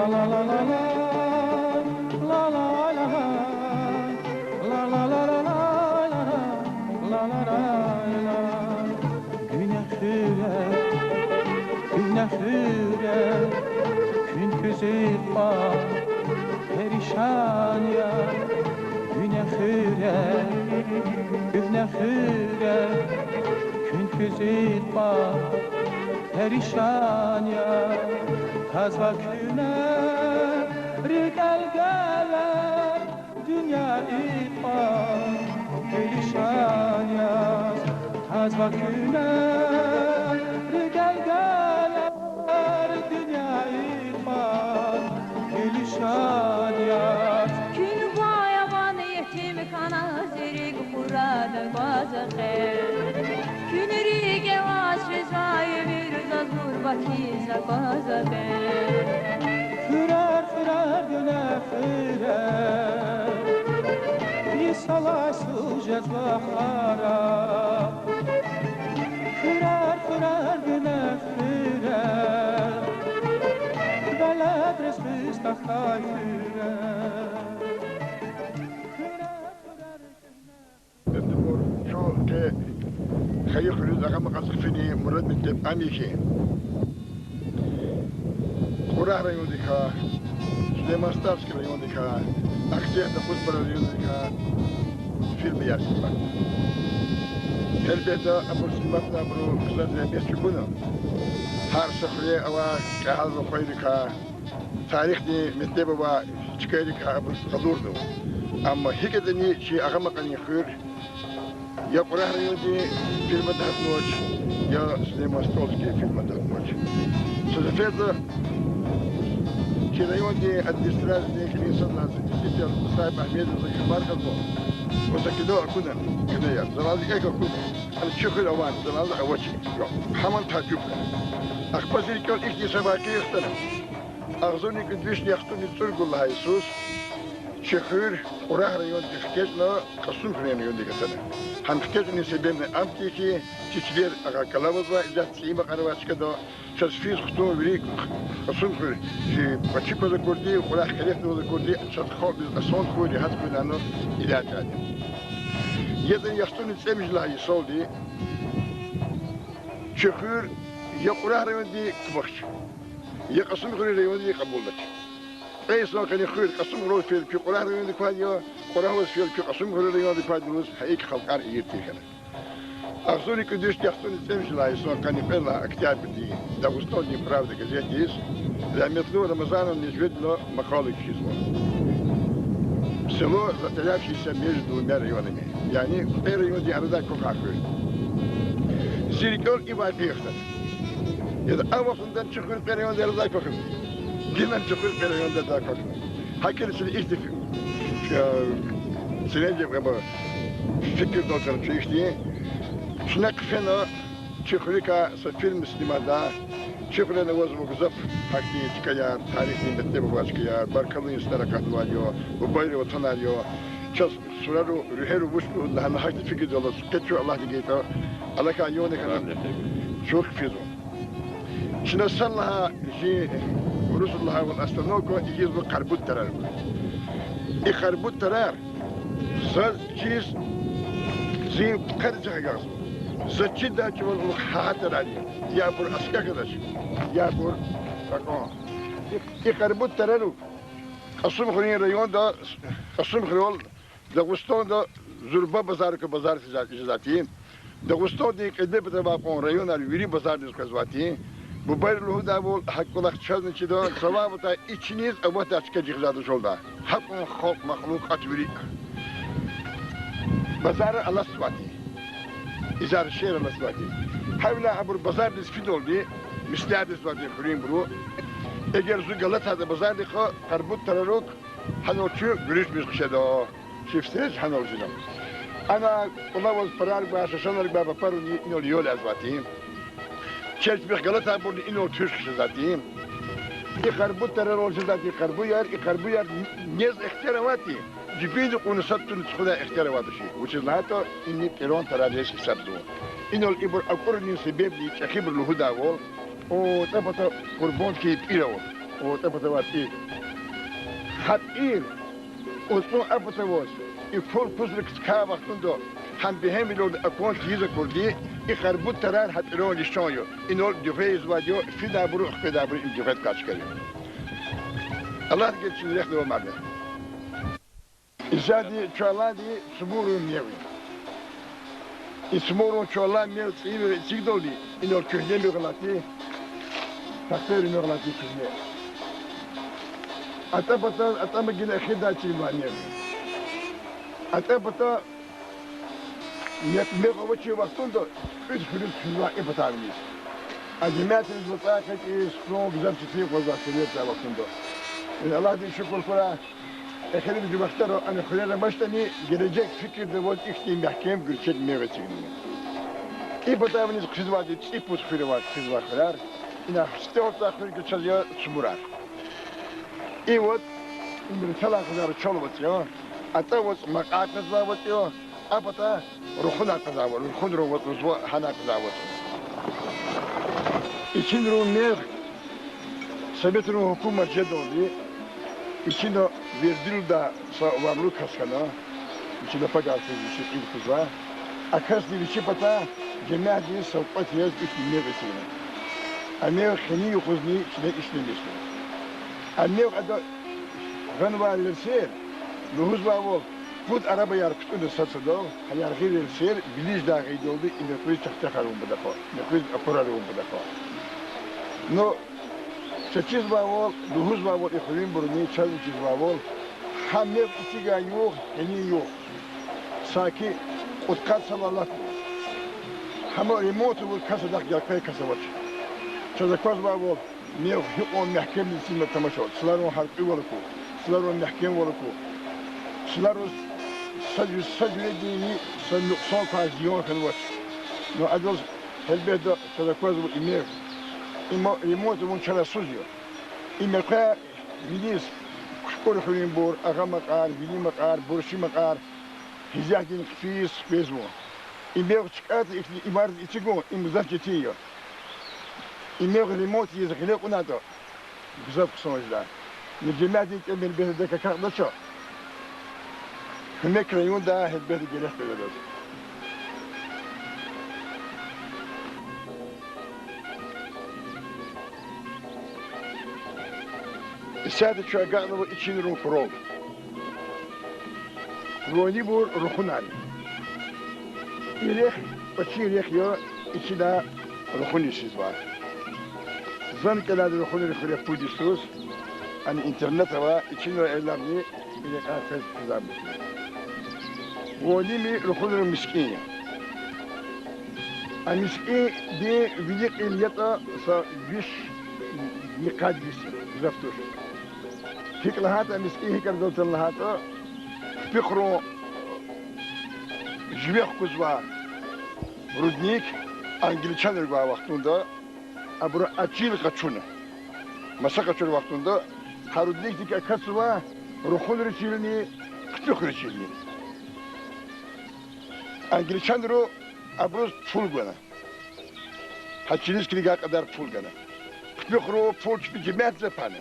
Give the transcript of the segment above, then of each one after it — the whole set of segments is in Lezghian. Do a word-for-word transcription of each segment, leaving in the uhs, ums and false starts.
Гуьне хуьре, гуьне хуьре, куьн куьзуь кьван перишан я. Гуьне хуьре, гуьне хуьре, куьн куьзуь кьван перишан я. Тазва куьне рикӀел галай дуьнья икьван гуьлуьшан яз, тазва куьне рикӀел галай дуьнья икьван гуьлуьшан яз. Куьн баябан ятим хьана, зи рикӀ хурада гваз къе. Куьн рикӀ аваз физвай вири заз гъурбатиз акваз къе. Хуьрер, хуьрер, гуьне хуьрер, йисалай суз жезва хара. Хуьрер, хуьрер, гуьне хуьрер, веледриз хуьз тахьай хуьрер. Хуьрер, хуьрер, гуьне Эдибур чун къе хайи хуьруьз агъам акъатзавай финин мурад-метлеб ам я хьи, Кьурагь райондикай, Сулейман-Стальский райондикай, ахьтин Докъузпара райондикай фильмар сниматна. Гьелбетда, абур сниматнавайбуру ксари регьбет чӀугуна. Гьар са хуьре авай кьегьал рухвайрикай, тарихдин метлеб авай чкайрикай абуруз къалурнава. Амма гьикӀ ятӀани чи агъам акьунин хуьр я Кьурагь райондин фильмда гьатнавач, я Сулейман-Стальский фильмда гьатнавач. Са сеферда чи райондин администрациядин кьилин сад лагьай заместитель Мусаиб Агьмедаз за хабар кьазва: ва са кино акуна, кинояр. За лагьана: экв акуна. Гьана чи хуьр авани? За лагьана: авач. Гьаман тажуб хьана. Ахпа зи рикӀел ихьтин са вакъиа хтана. Агъзурни кӀуьд вишни яхцӀурни цӀуругуд лагьай йисуз чи хуьр Кьурагь райондихъ хкечӀна, Кьасумхуьруьн райондихъ атана. Гьам хкечӀунин себебни ам тир хьи, чи чилер агакалавазва, исятда цӀийи макьар авай чкада. Чаз физ хтун вири Кьасумхуьр, чи Кьвачи кваз акурди, Кьурагь къерехдал акурди, чаз халкьдиз асан хьуй, регьят хьуй лагьана илячӀайди. ЯтӀани яхцӀурни цӀемуьжуьд лагьай йисалди чи хуьр я Кьурагь районди кумахч, я Кьасумхуьруьн районди кьабулдач. Кьве йисан къене хуьр Кьасумхуьрел фейила куь Кьурагь райондик квай я, Кьурагьваз фейила куь Кьасумхуьруьн райондик квайди лугьуз гьа икӀ халкьар ийир тир хьана. Агъзурни кӀуьд вишни яхцӀурни цӀемуьжуьд лагьай йисан къанни кьвед лагьай октябрдин Дагъустандин правда газетдиз рагьметлу Рамазанов Нежведила макъала кхьизва: Село, затерявшееся между двумя районами. Яни кьве райондин арадай квахьай хуьр. Зи рикӀел и вакъиа хтана. Яда, а вахтунда чи хуьр кьве районди арадай квахьна. Гила чи хуьр кьве районди арадай квахьна. ГьакӀ хьайила чна ихьтин фи-, э, синеги, э, фикирдал хьана чун ихьтин. Чна хъфена чи хуьруькай са фильм сниматда. Чи хуьре авазва гзаф гьахьтин чкаяр, тарихдин метлеб авай чкаяр, баркаллу инсанар акъатнавайди я, бубайрин ватанар я. Чаз сурару, руьгьеру вуч лугьуда лагьана гьахьтин фикирдал алаз хкечӀ чун, Аллагьди гайитӀа, алахьай югъни хьана чун хъфизва. Чна санал лагьай жи, урусри лагьайвал, остановка ийизва Къарбуд тарарик. И Къарбуд тарар заз чиз, зи пудкъад чӀехи агакьзава. За чидай чӀавалай кьулухъ гьа тарар я. Я абур аскӀадач, я абур акьван. И, и Къарбуд тарарук Кьасумхуьруьн районда, Кьасумхуьрел Дагъустанда зурба базаррикай базар жезвай, жезвайди. Дагъустандин кьилди патавай кьван районар вири базардиз къвезвайди. Бубайри лугьудайвал, гьа кӀвалах чазни чида, цавай ватай, ичиниз аватдай чка жи хзадач лугьуда. Гьакьван халкь, махлукьат вири базарра алатзавайди. Изяр шейэр алатзавайди. Гьавиляй абур базардиз фидалди меслятдизвайди хуьруьнбуру: эгер зун галатайтӀа базардихъ, Къарбуд тарарук гьанал чун гуьруьшмиш хъжеда. Чи встреча гьанал жеда. Ана кӀулаваз парар гвай, шашанар гвай папарни инал ял язвайди. Чеб чпихъ галатайбурни инал туьш хъжезвайди. И Къарбуд тарарал жезвайди къарбуяр, и къарбуяр нез ихтияр авайди, жибинда кьуна сад туна тухудай ихтияр авайди тушир. Вучиз лагьайтӀа ини пӀиран тарар яз гьисабзава. Инал ибур акӀурунин себебни чӀехибуру лугьудайвал, о, тӀа пата къурбанд хьайи пӀир ава. ОтӀа патавай пӀир. Гьа пӀир, уцӀун а патаваз, и кул-кузрик цкай вахтунда, гьам бегьемвилелди акван тийиз акурди, и харбуд тарар гьа пӀиран лишан я. Инал дуьгъве ийизвайди я, фидайбуру, хкведайбуру им дуьгъведикай чка я. Аллагьди гила чна рехъ давамарда. Исятда чун алайди Цумурун мегъ я. И Цумурун чун алай мегъ цӀийивиле эцигдалди, инал куьгьне мегъ алатди, тахпер мегъ алатди куьгьне. АтӀа пата, атӀама гила эхирдай эцигнавай мегъ я. АтӀа пата мегъ, мегъ авачир вахтунда кьуьд хуьруьз хуьзвай и патавни. А жемятриз вацӀай къекъиз, хъсан, гзаф четин къвезвай хуьрер цай вахтунда. Ина Аллагьдиз шукур хьурай, эхиримжи вахтара ана хуьрера амачтӀани, гележег фикирда аваз ихьтин мягькем гуьрчег мегъ эцигнава. И патавни хъфизвайди цӀипуд хуьр авай, хъфизвай хуьрер. Ина сифте гьатзавай хуьр гила чаз я Цумурар. И вацӀ, им рицелай къвезвай ричал вацӀ я, атӀа вацӀ макьай къвезвай вацӀ я, а пата рухунай къвезвай вацӀ, рухунрин вацӀ лугьузва, гьанай къвезвай вацӀ. Ичинрин мегъ советрин гьукумат жедалди, ичина вердилда са варлу кас хьана, вичи лапагар хуьз, вичи кьил хуьзва. А касди вичи патай жемятдиз савкьват яз ихьтин мегъ эцигна. А мегъ къени юкъузни чна ишлемишзава. А мегъ ада гъанвай рельсер, лугьузвайвал, пуд арабаяр кутӀунай сад-садал, гьа яргъи рельсер вилиждай гъайидалди и мехъ къвез чахътехар авун патахъай, мехъ къвез акурар авун патахъай. Ну, чаз чизвайвал, лугьузвайвал, и хуьруьнбуруни чаз чизвайвал, гьа мегъ эцигай югъ къени югъ. Саки кьудкъад йисалай алатна. Гьам ремонт авур кас адахъ гелкъвей кас авач. Чаз аквазвайвал, мегъ гьикьван мягькемдиз эцигнава тамаша, цларун гьяркьуьвал аку, цларун мягькемвал аку. Цлариз са жуьре-, са жуьрединни са нукьсан квай, зиян хьанвач. Ну, адаз, гьелбетда, чаз аквазва и мегъ, им ремонт авун чарасуз я. И мехъер виниз, Кучкур хуьруьнбур, Агъа Макьар, Вили Макьар, Бурши Макьар, гьисятдани хъфиз къвезва. И мегъ чкӀайтӀа, ихьтин имарат эцигун, им гзаф четин я. И мегъ ремонт ийиз гъиле кьунайтӀа, гзаф хъсан жедай. Ну, жемятдин кӀелни гьелбетда акахьнавач. Куьмек райондай гьелбетда герек къвезвайди я. Исятда чун агакьнава Ичинрин курал. Ванибур рухунар я. И рехъ кӀвачин рехъ я, ичинай рухун йис ийизвай. Зун кӀелайди Рухунрин хуьре пуд йисуз, ана интернат ава, Ичинрин аяларни и рекьяй къвез хъфизвайбур я. Ваними Рухунрин мискӀин я. А мискӀинди вини кьил ятӀа са виш йикъад йис я, гзаф туш. ГьикӀ лагьайтӀа, а мискӀин гьикӀ арадал атанва лагьайтӀа, Кпихрун живе хкудзавай рудник англичанри гвай вахтунда, абуру а чил къачуна. Маса къачур вахтунда гьа рудникдик акатзава Рухунрин чилни, Кпихрин чилни. Англичанри абуруз пул гана. Гьа чилиз килигай кьадар пул гана. Кпихри пул чпи жемятдиз пана.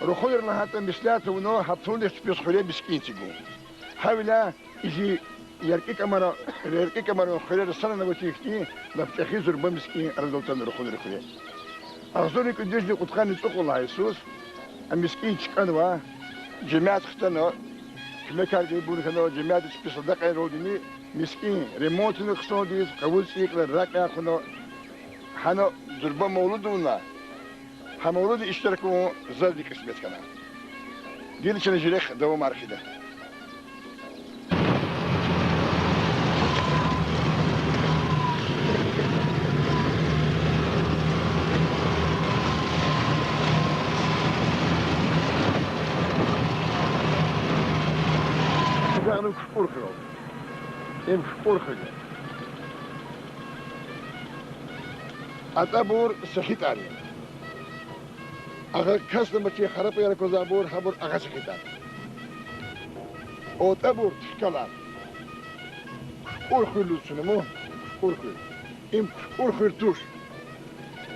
Рухунри лагьайтӀа, меслят авуна гьа пулни чпиз хуьре мискӀин эцигун. Гьавиляй и зи яркӀи кӀамара, яркӀи кӀамарун хуьрера санал авачир хьтин лап чӀехи зурба мискӀин арадал атана Рухунрин хуьре. Агъзурни кӀуьд вишни кьудкъанни цӀукьуд лагьай йисуз а мискӀин чкӀанва, жемят хтана, куьмекар гайибур хьана, жемятди чпи садакьайралдини мискӀин ремонтна хъсандиз, къавуз цӀийи кьилел ракӀ яхуна, гьана зурба мавлуд авуна, гьа мавлудда иштирак авун зазни кьисмет хьана. Гила чна жи рехъ давамар хъийида. Агакьнава Кпихр хуьрел. Им Кпихр хуьр я. АтӀабур СехитӀар я. Агъа касдамачин харапӀаяр аквазвайбур, гьабур Агъа СехитӀар. АтӀабур Тхкалар. Кпихр хуьр лугьуз чна ман, Кпихр хуьр. Им Кпихр хуьр туш.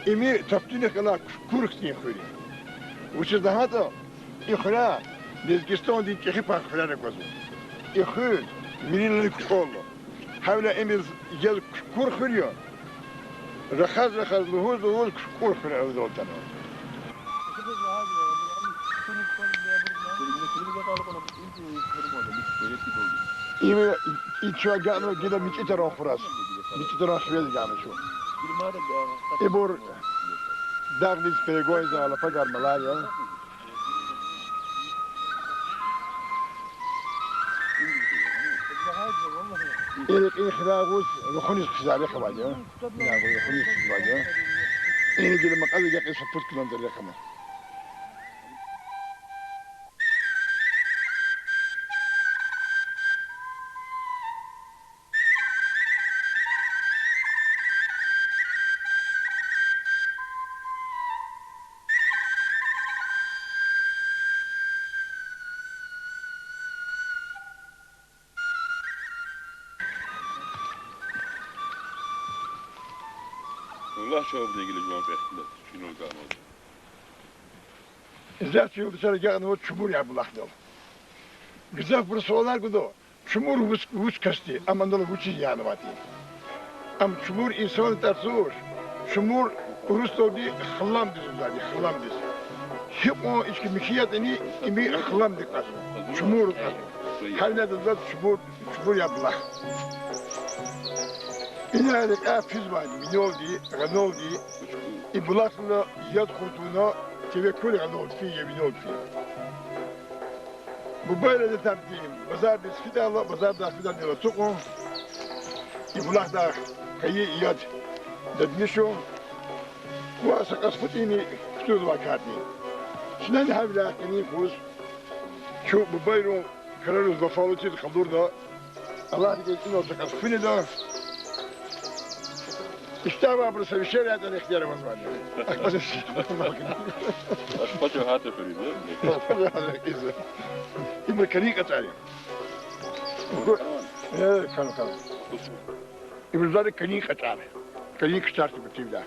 Им тафтунихъ галай Кпихр хьтин хуьр я. Вучиз лагьайтӀа и хуьре Лезгистандин чӀехи пай хуьрер аквазва. И хуьр вирилай кукӀвал ала. Гьавиляй им яз кукӀур хуьр я. Рахаз-рахаз, лугьуз-лугьуз кукӀур хуьр аваз атана. Им, и чун агакьнава гила МичӀитаран хуьраз. МичӀитаран хуьрез агакьна чун. Ибур дагъдиз перегон ийизвай лапагар, малар я. И рекьин хиве агъуз рухуниз хъфизвай рехъ авайди я. Ина агъуз рухуниз хъфизвайди я. Ина гила макьаза гекъи са пуд километр рехъ ама. Валлагь, чаваб гила жуван пехилда чуьнур ганваз. Изяц юлдашар агакьнава Чумур я булахдал. Гзафбуру суалар гуда, Чумур вуч, вуч касди, ам анал вучиз янаватӀи? Ам Чумур инсанди тӀвар туш, Чумур урусдалди хламдиз лугьузвайди, хламдиз. Гьикьван ички михьи ятӀани, им хламдик кьазва, Чумур кьазва. Гьавиляй адаз Чумур, Чумур я булах. Ина рекьяй физвайди винелди, гъаналди, и булахдал яд хуртуна, тевеккули гъаналди фин, я винелди фин. Бубайри адетарди базардиз фидайла, базардай фидайдал ацукьун, и булахдай къайи яд дадмишун, ва са кьас футӀини кутузвай кардин. Чнани гьавиляй къенин юкъуз чун бубайрин крариз вафалу тир къалурна, Аллагьди гайитӀа инал са кьас фу неда. Иштягьвайбуруз са вишер ятӀани ихтияр авазвайди. Ашпача гьатта хуьруьз я. Ашпача гьатта хуьруьз я. Ибур кани кьацӀар я. Э, кан, кан. Ибур зали кани кьацӀар. Кани кьацӀар тибур тивда.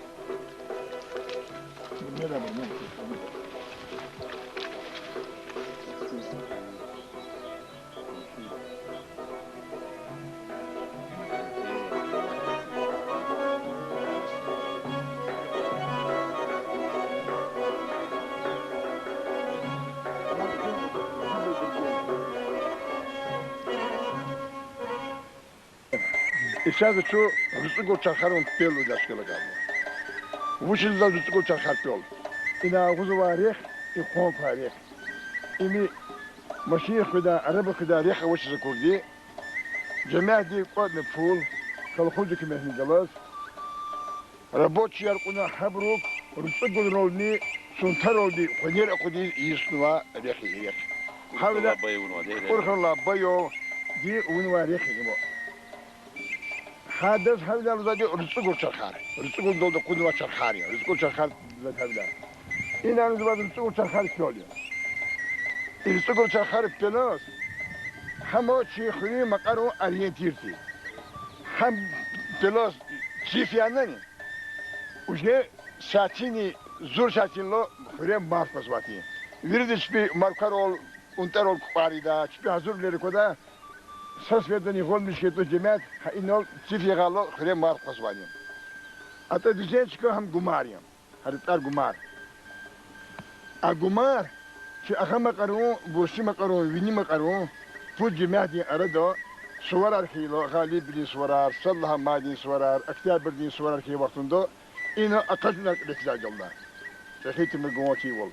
Исятда чун РуцӀугур чархарин пел лугьудай чкадал акъатнава. Вучиз лугьузва РуцӀугур чархарин пел? Ина агъуз авай рехъ, и къван квай рехъ. Им машин хуьдай, араба хуьдай рехъ авачиз акурди, жемятди кӀватӀна пул, колхозрин куьмекни галаз, рабочияр кьуна гьабурук РуцӀугурални Сунтаралди къванер акъудиз ийиз тунвай рехъ я и рехъ. Гьавиляй кукӀур хьанвай баявди авунвай рехъ я им. Гьадаз гьавиляй лугьузвайди РуцӀугур чархар. РуцӀугурдалди акъуднавай чархар я. РуцӀугур чархар лугьузвайди гьавиляй. Ина лугьузвайди РуцӀугур чархарин пел я. И РуцӀугур чархарин пелаз гьам чи хуьруьн макьарин ориентир тир. Гьам пелаз циф янани, уже сятинни, зур сятинлай хуьре марф къвазвай тир. Вирида чпи маркарал, унтӀарал кукӀвар ийида, чпи гьазурвилер аквада, са светани гъвалмиш хьайитӀа жемят, гьа инал циф ягъайла хуьре марф къвазвайди. АтӀа дуьзен чка гьам гумар я. Гьа рикӀер гумар. А гумар чи Агъа макьарин, Бурси макьарин, Вини макьарин пуд жемятдин арада суварар хьайила, Гъалибвилин суварар, сад лагьай майдин суварар, Октябрдин суварар хьайи вахтунда ина акъатунар кьиле физвайди я лугьуда. ЧӀехи Темуган вахтунвал.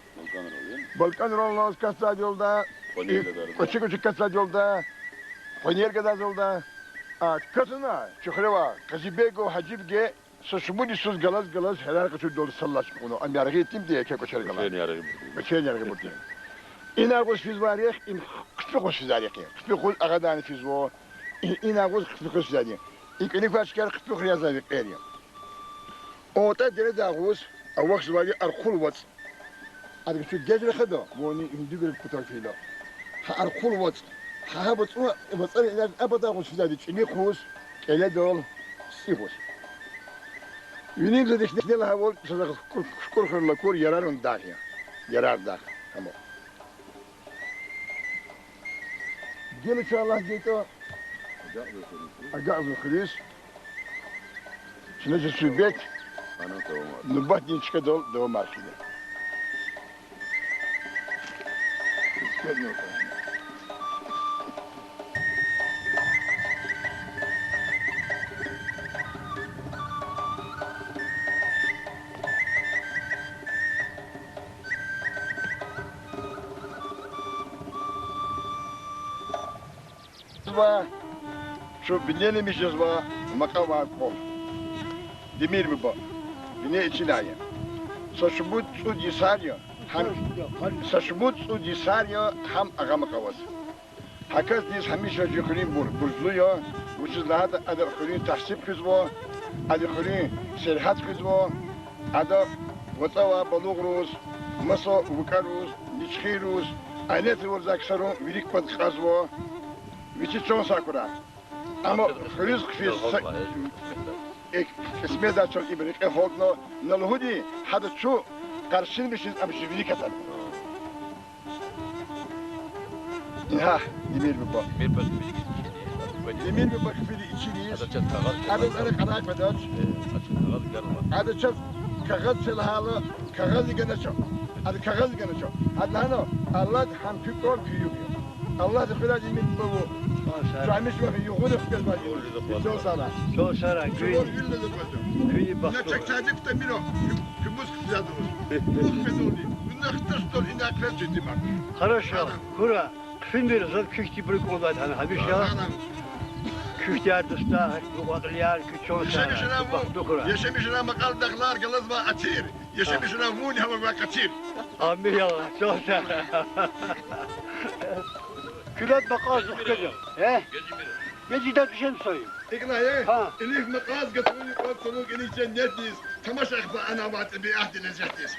БалкӀанрал алаз катдайди я лугьуда, кӀвачи-кӀвачи катдайди я лугьуда, къванер гадайди я лугьуда. А катуна чи хуьре авай Къазибегов Гьажибиге са шумуд йисуз галаз-галаз гьерар къачурдалди саллач кьуна, ам яргъи итимди еке кӀвачер галай. КӀвачерни яргъибурди. Ина агъуз физвай рехъ, им хъипи юкъуз физвай рехъ я. Хъипи юкъуз агъадайни физва. И-, ина агъуз хъипи юкъуз физвайди я. И кӀвалихъ квай чкаяр хъипи юкъуз язавай кьвер я. ОтӀа дередай агъуз авахьзавайди Архул вацӀ. Адак чун геж рахада, вани гьуьндуьгрик кутак фейила. Гьа Архул вацӀ. Гьа, гьа вацӀу, вацӀара ина абадай агъуз физвайди чӀилихъ гуз, кӀеледал, цӀи гуз. Виниб за дихьде лагьайвал, са кукӀур, кукӀур хуьрел акур ярарун дагъ я. Ярар дахъ, тамам. Гила чалахъ гайитӀа, агакьзава хуьруьз. Чна чи суьгьбет нубатдин чкадал давамар хъийида. Ва чун бинеламиш жезва макьамар кӀвал. Демир буба, бине ичинай я. Са шумуд цӀуд йисар я гьам, са шумуд цӀуд йисар я гьам агъа макьам аваз. ГьакӀазни гьамиша чи хуьруьнбур буржлу я, вучиз лагьайтӀа ада хуьруьн тахсиб хуьзва, ада хуьруьн сергьят хуьзва, ада вацӀа авай балугъруз, маса вукӀаруз, ничхирриз, айнетра авай ксарин вири кӀватӀ кьазва, вичи чан сагъ хьурай. Амма хуьруьз хъфиз са, э, кьисметдай чаз ибур рекье гьалтна, на лугьуди, гьада чун къаршиламишиз ам чи вилик атана. Гьа, Демир буба. Демир буба хъфида ичиниз. Адаз ана къарагъ къведач. Ада чаз кагъаз це лагьайла, кагъазни ганач. Ада кагъазни ганач. Ада лагьана: Аллагьди гьам куь кӀвал, куь югъ я. Аллагьди хуьрай, Демир буба, вун. Чун гьамиша вахъ югъуна хквезвайди я. Чан сагърай. Чан сагърай, гуьн. Чун вилла за кваза. Куьн и бахтлу. На чак садик тамира. Куь мус хъфизвайди ваз. Мус хъфидалди. Вуна хтасдал ина квез жеди ман. Хорошо. Хьурай. Хъфимир, заз куьхьди ибуру кӀвалдайди гьана гьамиша. Куьхьдияр, дустар, гьакӀ акьулияр, куь чан сагърай, бахтлу хьурай. Яшамиш жедай макьар, дагълар галазва атир. Яшамиш жедай вун гьавагвай къатир. Амин, я Аллагь, чан сагърай. Куьлад макьаз зухкведа. Э? Гежида тушен сой. Икьнай, э? Гьа. Илиф макьаз гатун юкьван цалук илиф женнетдиз, тамаш ахпа ана авай тӀебиатдин лезетдиз.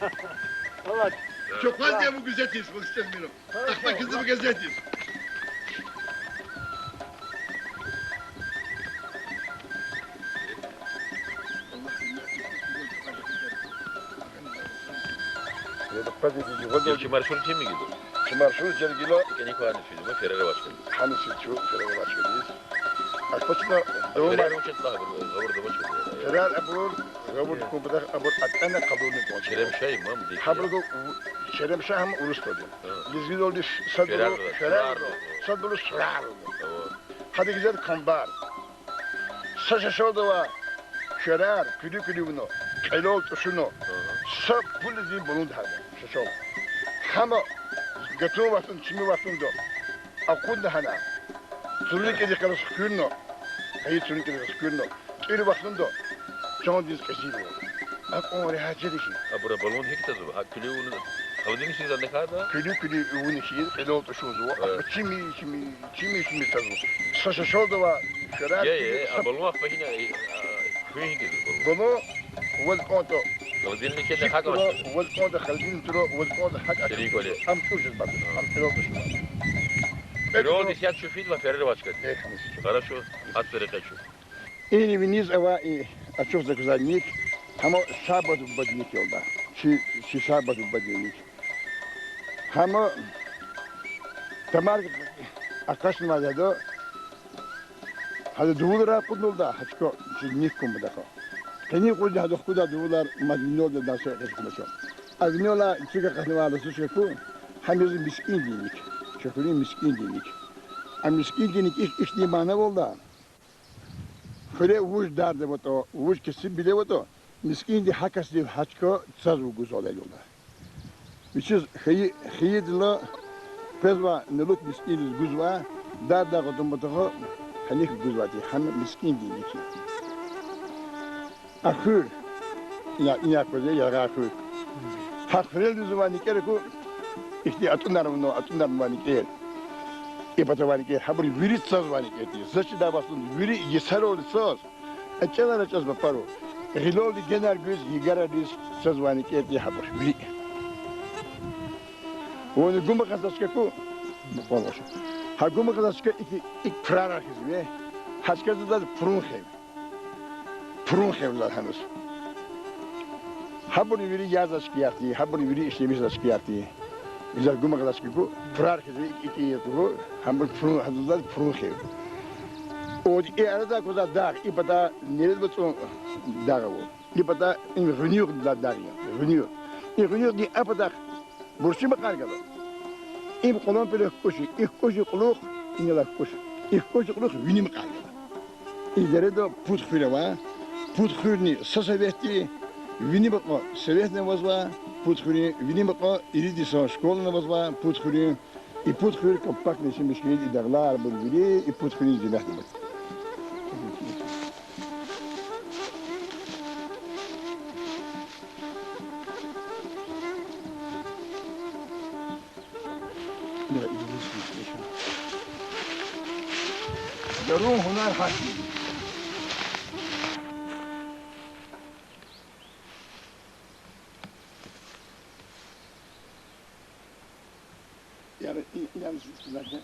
Аллагь. Чукъваз геву гуьзетдиз, вахчиз мира. Ахпа кизив газетдиз. Чи маршрут чим мигиз? Чи маршрут жергила. КӀаник вани чуьз, ма ферара авач кӀаниз. Гьаниз чуьз, ферара авач кӀаниз. Ахпа чна давам. Ферара вуч ятӀа абур, гъавурда авач кӀаниз. Ферара абур, гъавурда кун патахъ абур атӀана къалурни кӀан. Черемша, имам, дихи. Гьабуру Черемша гьам Урусдалди. Гьа. Лезгидалди садбуру Ферар, Ферар, Ферар, садбуру Сурар. Ава. Гьадиз гзаф камбар. Са шашалда ава Ферар, куьлуь-куьлуь авуна, кьилел тӀушуна. Ага. Са пулдин балун гьада шашал. Гьама гатун вахтунда, чими вахтунда акъудна гьана. Цурин кӀедихъ галаз хкуьрна. Гьа и цурин кӀедихъ галаз хкуьрна. ТӀуьр вахтунда чандиз кьезилва. Акьван регьят жеда хьи. Абура балун гьикӀ тазва? Гьа куьлуь авуна, холодильник хьиз ана хьайитӀа? Куьлуь-куьлуь авуна хьи, кьилел тӀушузва. Э. Чими, чими, чими, чими тазва. Са шашалда ава Ферар, я, я, куьлуь, а са балун ахпа гьина, э, а, хуьн гьикӀ жезва балун? Балун ваз кӀанда. Холодильник хьиз чик хьакӀ тура, авач. Ваз кӀанда холодильник тура, ваз кӀанда гьакӀ. Шерик вале. Ам чӀур жезва, ам кьилел тӀушузва. Куьлуь авуна исят чу фидайла Ферар авач кӀаниз. Э, гьаниз чу. Хорошо, гьатта рекье чу. Ини виниз авай и ачухзавай ник, гьама Шабат бубадин ник я лугьуда. Чи, чи Шабат бубадин ник. Гьама тамар акъатнавайди я. Гьада дувулар акъудна лугьуда, гьа чка, чи ник кун патахъ. Къенин юкъузни гьада хкуда дувулар, мад винелди дасекъи хкунача. А винелай чиг акъатнавайла сушка ку, гьам я зи мискӀиндин ник. Чи хуьруьн мискӀиндин ник. А мискӀиндин ник ихь-, ихьтин мана ава лугьуда. Хуьре вуж дарда аватӀа, вуж кесибвиле аватӀа, мискӀинди гьа касдив гьа чка цаз гузвайла я лугьуда. Вичиз хьайи-, хьайидалай къвезва, нелук мискӀиндиз гузва, дардай гъатун патахъ къеник гузвайди, гьам мискӀиндин ник я. А хуьр, ина, ина къвезвай яргъай хуьр. Гьа хуьрел дуьзвай никӀер аку, ихьтин атӀунар авуна, атӀунар авай никӀер. И патавай никӀер, гьабур вири цазвай никӀер тир. За чидай вахтунда вири йисаралди цаз. ЭчӀелар ачӀаз папару. Гъилелди генар гуьз, йигарар гуьз цазвай никӀер тир гьабур вири. Вуна гумахзавай чка ку, буквально. Гьа гумахзавай чка икӀ, икӀ пурарар хьиз я. Гьа чказни заз Пурун хев. Пурун хев лугьузва гьаниз. Гьабурни вири язавай чкаярни, гьабурни вири ишлемишзавай чкаярни. Изар гумагъзавай чка хьи, пурар хьиз икӀ-икӀ ятӀа, гьабур пурун, гьадазлад пурун хьи. Оди и арадай кваза дагъ, и пата Неред вацӀун дагъ ава. И пата им Гъуьнуьгъ лагьай дагъ я, Гъуьнуьгъ. И Гъуьнуьгъдин а патахъ Бурши макьар гала. Им кьулан пеле кукӀуши, и кукӀушдин кьулухъ, инал кукӀуш, и кукӀушдин кьулухъ Вини макьар гала. И дереда пуд хуьр ава. Пуд хуьрни са советди, Вини макьа советни авазва, пуд хуьруьн, Вини макьа ирид йисан школани авазва, пуд хуьруьн. И пуд хуьр капак нешин мишкин, и дагълар бур вири и пуд хуьруьн зимметда авай. Дарун гьунар гьахьтин. Яни, и, яни, яни,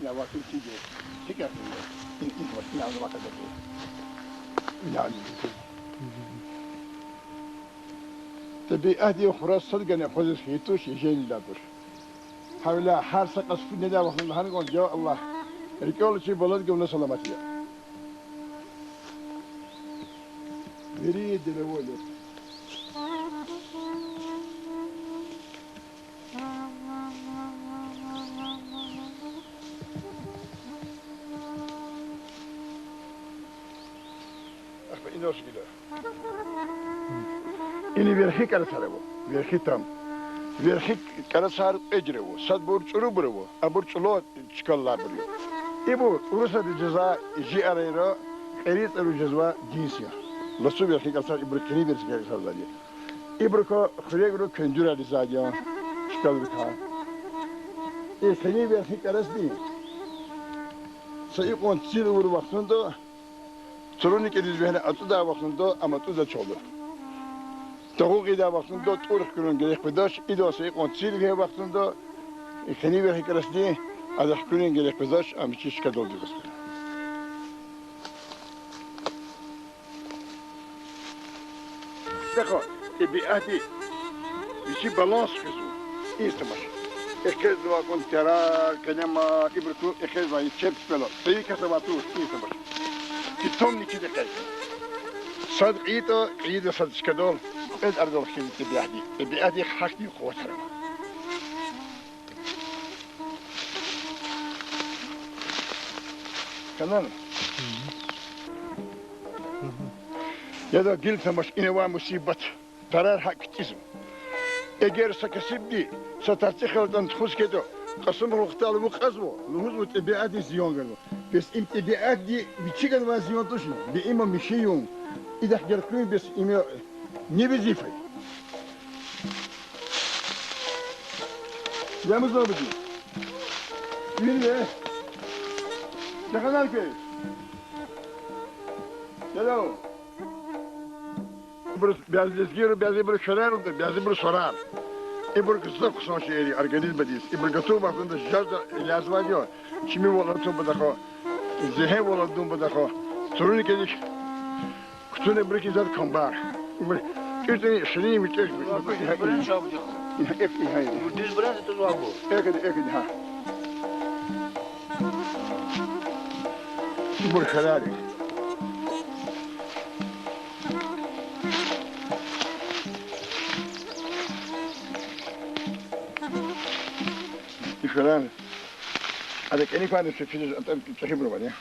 я вакъи чиди. ГьикӀ я, и, и, вакъи, яни, вакъи. Яни, тӀебиатди хура сад гана хъвазиз хьайи туш, ижени дадуш. Гьавиляй гьар са кьас фу недай вахтунда гьана кӀан, я Аллагь, рикӀел чи баладгивна саламат я. Вири делевой я. Ахпа инал гила. Ина верхи кӀарацар ава, верхи там. Верхи кӀарацар кьве жуьре ава. Садбур чӀурубур ава, абур чӀулав чкадалайбур я. Ибур Урусатдиз жезвай жи арайра кьери цӀару жезва динс я. Лацу верхи кӀарацар ибур, кьени верхи кӀарацар я. Ибурукай хуьрегра квендурар ийизвайди я, чкадалрикай. И кьени верхи кӀарацди са икьван цил авур вахтунда, цуруни кӀедиз вегьена ацӀудай вахтунда, ам атӀуда чалда. Тагъу гъидай вахтунда тӀур хкуьруьн герек къведач, идал са икьван цил вегьей вахтунда, и кьени верхи кӀарацди, адахъ хкуьруьн герек къведач, ам вичиз чкадал дуьгъуз. ТахьайтӀа тӀебиатди вичи баланс хуьзва, инсанмач. ЭкъечӀзавай кьван терар, къелемар, ибурукай экъечӀзавай чеб кпелар, цӀийи кас авай туш, инсанмач. Питомникдал экъечӀзава. Сад кьейитӀа, кьейида сад чкадал, кьвед арадал хьиз тӀебиатди. ТӀебиатдихъ гьахьтин къуватар ава. Хьанани? Яда, гила тамаш, ина авай мусибат. Тарар гьакӀ кицӀизва. Эгер са кесибди са тарци хелтӀани тухуз хьайитӀа, Кьасумхуьр вахтара вукьазва, лугьузва тӀебиатдиз зиян ганва. Бес им тӀебиатди вичи ганвай зиян тушни? Бес им михьи юн. Идахъ гелкъуьн бес им не везифа я. Я Музабудин. Вине. Жагъанар квез. Ябур, бязи лезгийрин, бязибурун шуьрерилди, бязибурун сурар. Ибур гзаф хъсан шейэр я организмдиз. Ибур гатун вахтунда жажда илязавайди я. Чими вал атун патахъай, зегьен вал атун патахъай, цуруни кӀедик кутуна ибурукай заз камбар. Ибур кӀуьртӀани ширин вичӀек. Дуьз буран тузвайбур. Экъеди, экъеди, гьа. Ибур шуьрер я. Ишаран. Ада кӀаник квайди чу-, чу-, чу-, чӀехибурувани?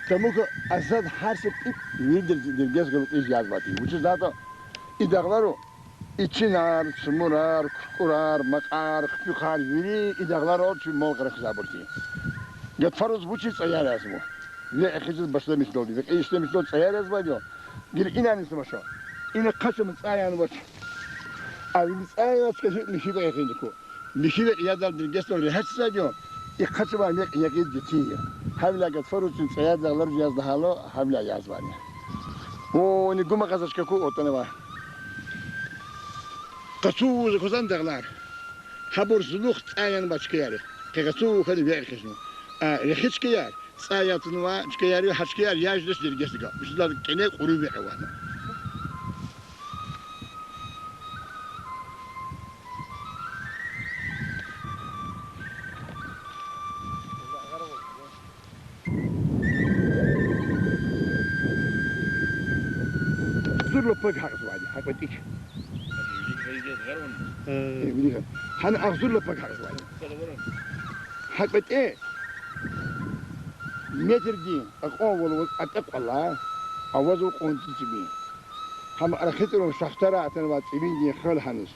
Тамука азад гьар са пӀипӀ виридаз дердес галукьиз язавайди. Вучиз лагьайтӀа и дагълару, и чинар, цумурар, куркӀурар, макьар, хъуьхъуьхар, вири и дагъларал чи мал-къара хзабурти. Гатфариз вучиз цӀаяр язва? Векь хъийиз башламишдалди, векь ишлемишдалди цӀаяр язвайди я. Гила инани са маша. Ина къачуна цӀай янвач. А вири цӀай янвач кӀанзава михьи векь хъийиз хьи. Михьи векь ядал дердесдал регьятзавайди я, и къачувай векь ягъиз гатин я. Гьавиляй гатфариз цӀаяр дагълариз яз лагьайла, гьавиляй язвайди я. О, ни гума къазачка ку отанава. Къацу вуз кузан дагълар. Гьабур зулухъ цӀай янвай чкаяр. Къе къацу вуз хьана векь хъийизва. А рехи чкаяр, цӀай ятнавай чкаяр, гьа чкаяр яждач дердесдал. Вучиз лагьайтӀа кӀане кьуру векь авайди я. Агъзур лапаг гьакьзавайди, гьакьватӀик. Э, вилик. Гьана агъзур лапаг гьакьзавайди. ГьакьватӀи метрдин акьванвал аваз атӀа кьван лагьай, авазва кьванцӀи цӀими. Гьам Архитоврин Шахтара атанвай цӀимидин хвел гьаниз.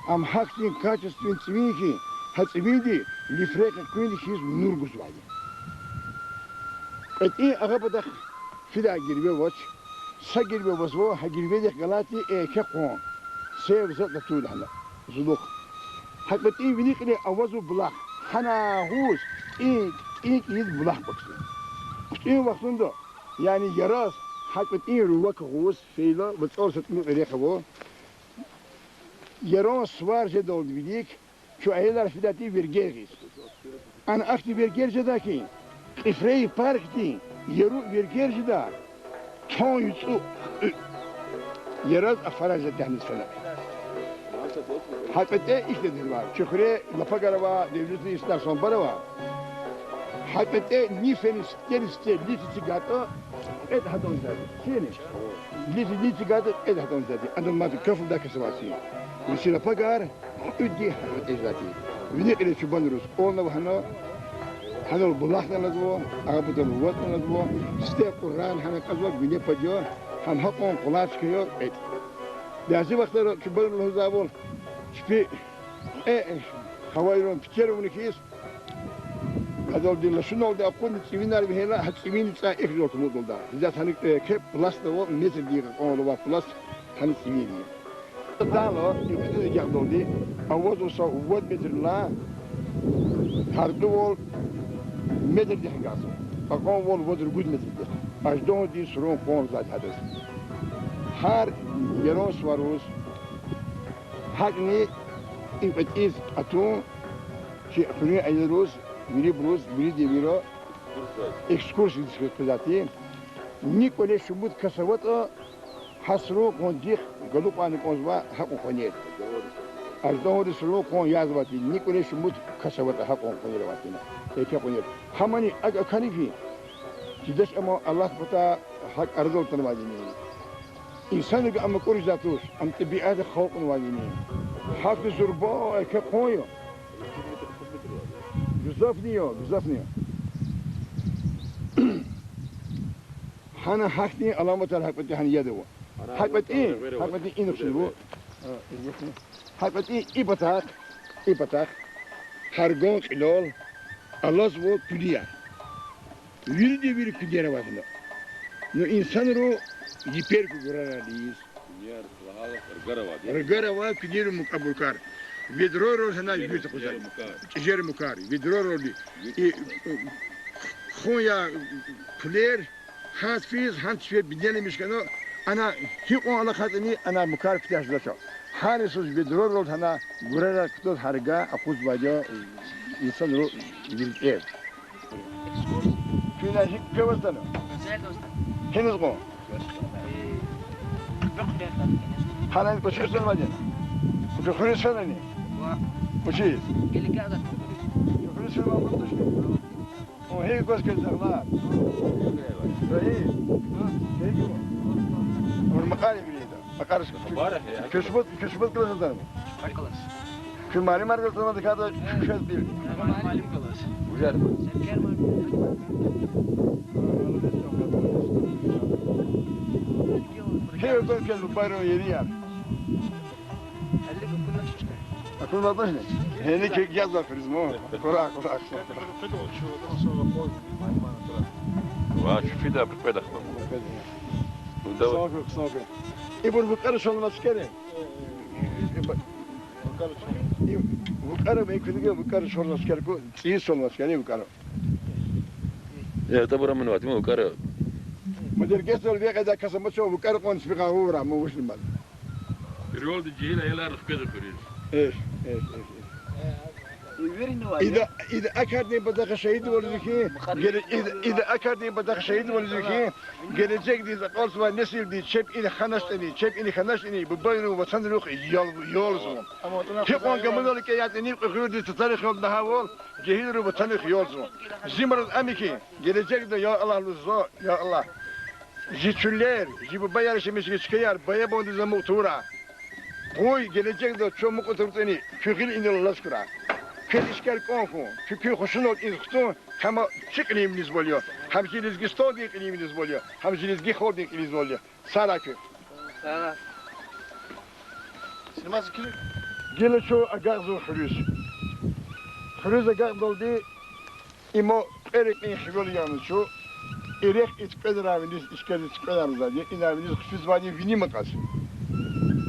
Ам гьахьтин качественный цӀими хьи, гьа цӀимиди лифрекьи къуьнди хьиз нур гузвайди. КьветӀин агъа патахъ фидай гирве авач, са гирве авазва, гьа гирведихъ галайди еке къван, сев затӀ атуй лагьана, зулухъ. ГьакьветӀи вини кьиле авазва булах, гьана гъуз тӀинкӀ-тӀинкӀ ийиз булах квахьзава. ХъуьтӀуьн вахтунда, яни яраз, гьакьветӀи рувак гъуз фейила, вацӀал са тӀимил рехъ ава, яран сувар жедалди вилик, чун аялар фидайди вергер гъиз. Ана ахьтин вергер жедай хьи, Кьифрей паркдин яру вергер жеда, тан юцӀу, э, яраз афарай жеда тегьниз фена. ГьакьветӀи ихьтин дизва, чи хуьре лапагар ава, девлетлу инсанар санбар ава. ГьакьветӀи ни фена сифте-сифте литр цигатӀа кьвед гьатӀан жеда. Чини? Литр ни цигатӀа кьвед гьатӀан жеда. Адан мад каф лугьудай кас авай чи. Вичин лапагар кьуьдди гьакьветӀи жедайди. Вини кьиле чубанриз кӀвални ава гьана, гьанал булахни алазва, агъа патал вацӀни алазва, сифте кьуррани гьана кьазва, гуьне пад я, гьам гьакьван къулай чка я кьвед. Бязи вахтара чубанри лугьузвайвал, чпи кьве гьавайран пекер авуна хьиз, адалди лашуналди акъудна цӀивинар вегьейла, гьа цӀивинди цӀай эхь жезвай кумукьдалда. Гьиляй гьана, э, кьве пласт ава, метрдин кьван алава пласт, гьана цӀивинди. Дала и хъуьтӀуьниз агакьдалди авазва са вад метрдилай гьяркьуьвал метрдихъ галаз, акьванвал вад-ругуд метрдихъ. Аждагьандин сурун къван лугьузвайди гьадаз. Гьар яран сувариз, гьакӀни и кьветӀиз атун, чи хуьруьн аялриз, вирибуруз, вирида вири экскурсиядиз хквезвайди. Ни кӀвале шумуд кас аватӀа, гьа сурун къвандихъ галукьайна кӀанзава гьакьван къванер. Аждагьандин сурун къван язавайди, ни кӀвале шумуд кас аватӀа гьакьван къванер авайди. Еке къванер. Гьамани акӀ акуна хьи, чидач ама Аллагьдин патай гьакӀ арадал атанвайдини, инсанриз ам акӀур жедай туш, ам тӀебиатди халкьнавайдини. Гьахьтин зурба еке къван я. Гзафни я, гзафни я. Гьана гьахьтин аламатар гьакьветӀи гьана яд ава. ГьакьветӀи, гьакьветӀи инихъ жезва. ГьакьветӀи и патахъ, и патахъ гьарган кьилел алазва куьлияр. Вирида вири куьлияр авай гьана. Ну, инсанри йипер гуграрал ийиз, рагар авай куьлуьнин мукьвабурукар. Ведройрал гьана вирт акъудзавай. ЧӀижер мукар, ведройралди. И, э, хъун я, пулер, гьанз физ, гьанз чпи бинеламиш хьана, ана гьикьван алахъайтӀани, ана мукар куьтягь жедач. Гьар йисуз ведройрал гьана гуграрал кутаз гьарга акъудзавайди я инсанри виртӀер. Куьн гьикӀ квез атана? Гьиниз кьван? Гьана квез хьиз атанвайди я? Куь хуьруьз фенани? Вучиз? Куь хуьруьз фенвайбур тушни? О, гьикӀ квез квез агьлар? Рагьи? ГьикӀ кван? Мукьар вирида. Мукьар. Куьн шумуд, куьн шумуд класс атанва? Куьн муаллимар галаз атанва, дакӀада шуьшед бир. Муаллим галаз. Ужар. Куьн квез квез бубайрин ерияр? АкунватӀашни? Гьени кек язва фризмо. Акура, акура, акура. Ва чу фида пикьвед ахпа. Хъсан хьи, хъсан хьи. Ибур вукӀара шалмаскери? И вукӀара, ва и куьлуьге вукӀара шалмаскери ку, цӀийи шалмаскери вукӀара. Э, табура ман ватима вукӀара. Мадергесдал векьеда каса мачо вукӀара кьван чпихъ агъура, ма вучни ман. Перевалди жегьил аялар хкведа хуьруьз. Эш, эш, эш, эш. Ида, ида а кардин патахъ шагьидвал жи хьи, геле-, ида, ида а кардин патахъ шагьидвал жи хьи, гележегдиз акьалтзавай несилди чеб ина хьаначтӀани, чеб ина хьаначтӀани, бубайрин ватанрихъ ял-, ялзава. Гьикьван гамунал кӀе ятӀани, кьуьгъуьрдиз татарихъ ялна гьавал, жегьилрин ватанрихъ ялзава. Зи мараз ами хьи, гележегда, я Аллагь, лугьузва, я Аллагь. Жи чуьллер, жи бубаяр, жи мичкӀи чкаяр баябандиз амукь тавурай. Къуй гележегда чун амукьун тавуртӀани, куь гъил инал алаз хьурай. Квез ишкар кӀан хьун, куь куьн хушуналди иниз хтун, гьам чи кьилин винизбал я, гьам жи Лезгистандин кьилин винизбал я, гьам жи лезги халкьдин кьилин винизбал я. Сагърай куьн. Гила чун агакьзава хуьруьз. Хуьруьз агакьдалди, им кьве рекьин хивел яна чун. И рехъ и цукведаравиниз, ишкедиз цукведар лугьузвайди, инавиниз хъфизвайди вини макьаз.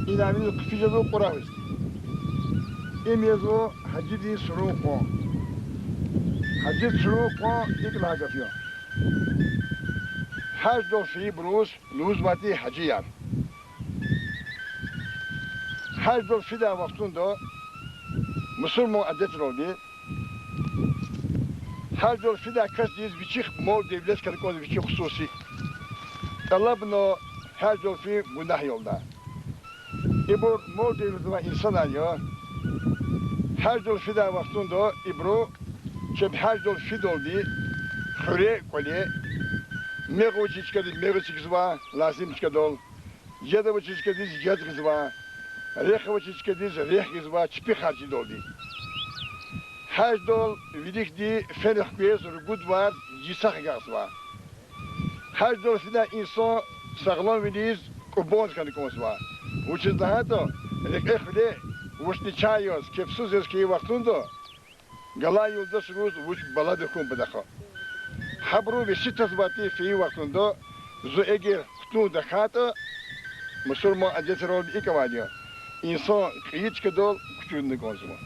Инавиниз хъфиз жезва Кьурагьиз. Им язва Гьажидин Сурун къван. Гьажидин Сурун къван икӀ лагьай гаф я. Гьаждал фейибуруз лугьузвайди гьажияр. Гьаждал фидай вахтунда мусурман адетралди, гьаждал фидай касдиз вичихъ мал-девлет хьана кӀанзава, вичин хсуси. ТӀалабна гьаждал фин гунагь я лугьуда. Ибур мал-девлет авай инсанар я. Гьаждал фидай вахтунда ибуру чеб гьаждал фидалди хуьре, кӀвале, мегъ авачир чкадиз мегъ эцигзава, лазим чкадал, яд авачир чкадиз яд гъизва, рехъ авачир чкадиз рехъ гъизва чпи харжидалди. Гьаждал виликди фена хквез ругуд варз йисахъ агакьзава. Гьаждал фидай инсан сагъламвилиз кӀубанз хьана кӀанзава. Вучиз лагьайтӀа рекье-хуьре вучни чан яз, кепсуз яз хьайи вахтунда галай юлдашриз вуч баладин хьун патахъ. Гьабуру веси тазвайди фейи вахтунда, зун эгер хтун тахьайтӀа, мусурман адетралди икӀ авайди я, инсан кьейи чкадал кучукна кӀанзава.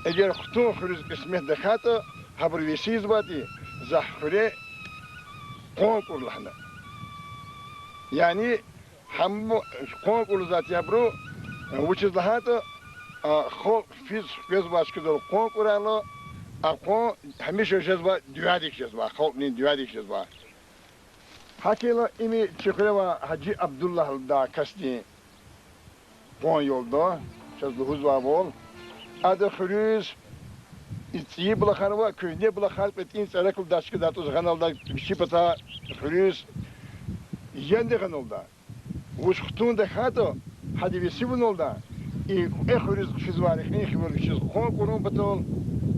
Эгер хтун хуьруьз кьисмет тахьайтӀа, гьабуру веси ийизвайди, захъ хуьре къван кӀур лагьана. Яни гьам къван кӀур лугьузвайди гьабуру, вучиз лагьайтӀа, а, халкь физ хквезвай чкадал къван кӀурайла, а къван гьамиша жезва, дуьадик жезва, халкьдин дуьадик жезва. ГьакӀ хьайила им чи хуьре авай Гьажи Абдуллагь лугьудай касдин къван я лугьуда, чаз лугьузвайвал. Ада хуьруьз и цӀийи булахар ва куьгьне булахар, кьветӀин цӀерек лугьудай чкадай тӀуз гъана лугьуда, вичи патай хуьруьз яд гъана лугьуда. Вуч хтун тахьайтӀа, гьада веси авуна лугьуда, и кьве хуьруьз хъфизвай рекьин хивел вичиз къван кӀурун патал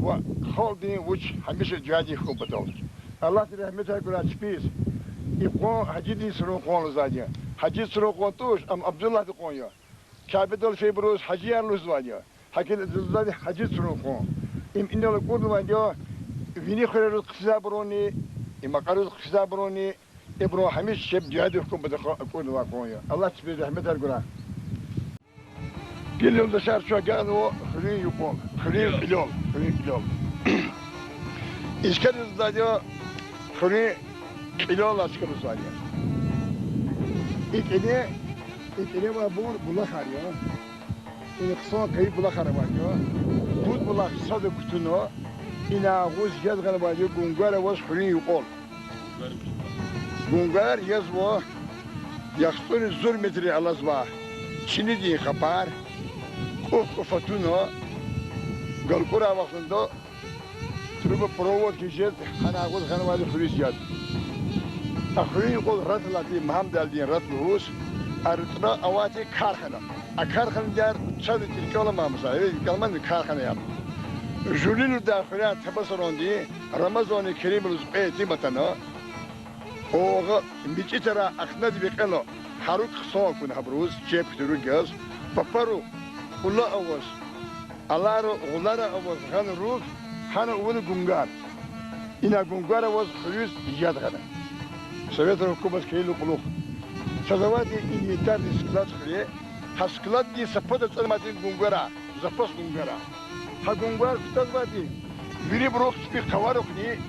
ва халкьдин вуч гьамиша дуьадик хьун патал. Аллагьди регьметар гурай чпиз. И къван Гьажидин Сурун къван лугьузвайди я. Гьажидин Сурун къван туш, ам Абдуллагьдин къван я. Кябедал фейибуруз гьажияр лугьузвайди я. ГьакӀ хьайила лугьузвайди Гьажидин Сурун къван. Им инал акӀурнавайди я вини хуьрериз хъфизвайбурунни, и макьариз хъфизвайбурунни, ибурун гьамиша чеб дуьадик хьун патахъ акӀурнавай къван я. Аллагьди чпиз регьметар гурай. Гила, юлдашар, чун агакьнава хуьруьн юкьвал, хуьруьн кьилел, хуьруьн кьилел. И чка лугьузвайди я хуьруьн кьилел алай чка лугьузвайди я. И кьиле, и кьиле авайбур булахар я. Ина хъсан къеи булахар авайди я. Пуд булах сада кутуна, ина агъуз яд гъанвайди я гунгвар аваз хуьруьн юкьвал. Гунгвар язва яхцӀурни зур метр алазва чинидин къапар, кӀуф-кӀуф атуна, галкӀурай вахтунда трубопровод хьиз жез, гьана агъуз гъанвайди хуьруьз яд. А хуьруьн юкьвал рат алайди, Мугьаммадалидин рат лугьуз, а ратӀра авайди кархана. А карханадияр чаз рикӀел аламаз, мисал, рикӀел амани карханаяр. Жуьлуьндай хуьряй Табасаранди Рамазан Керимлуз кьве итим атана, агъа мичӀи тарай ахнад векьена, гьа руг хъсан акуна гьабуруз, чеб хьтин руг яз, папару кьула аваз, алайра гъулара аваз гъана руг, гьана авуна гунгвар. Ина гунгвар аваз хуьруьз яд гъана. Советрин гьукумат хьайила кьулухъ. Чаз авайди инвентарный склад хуьре, гьа складдин са пад ацӀанвайди гунгварай, запас гунгварай. Гьа гунгвар кутазвайди, вирибурухъ чпи къаварухъни,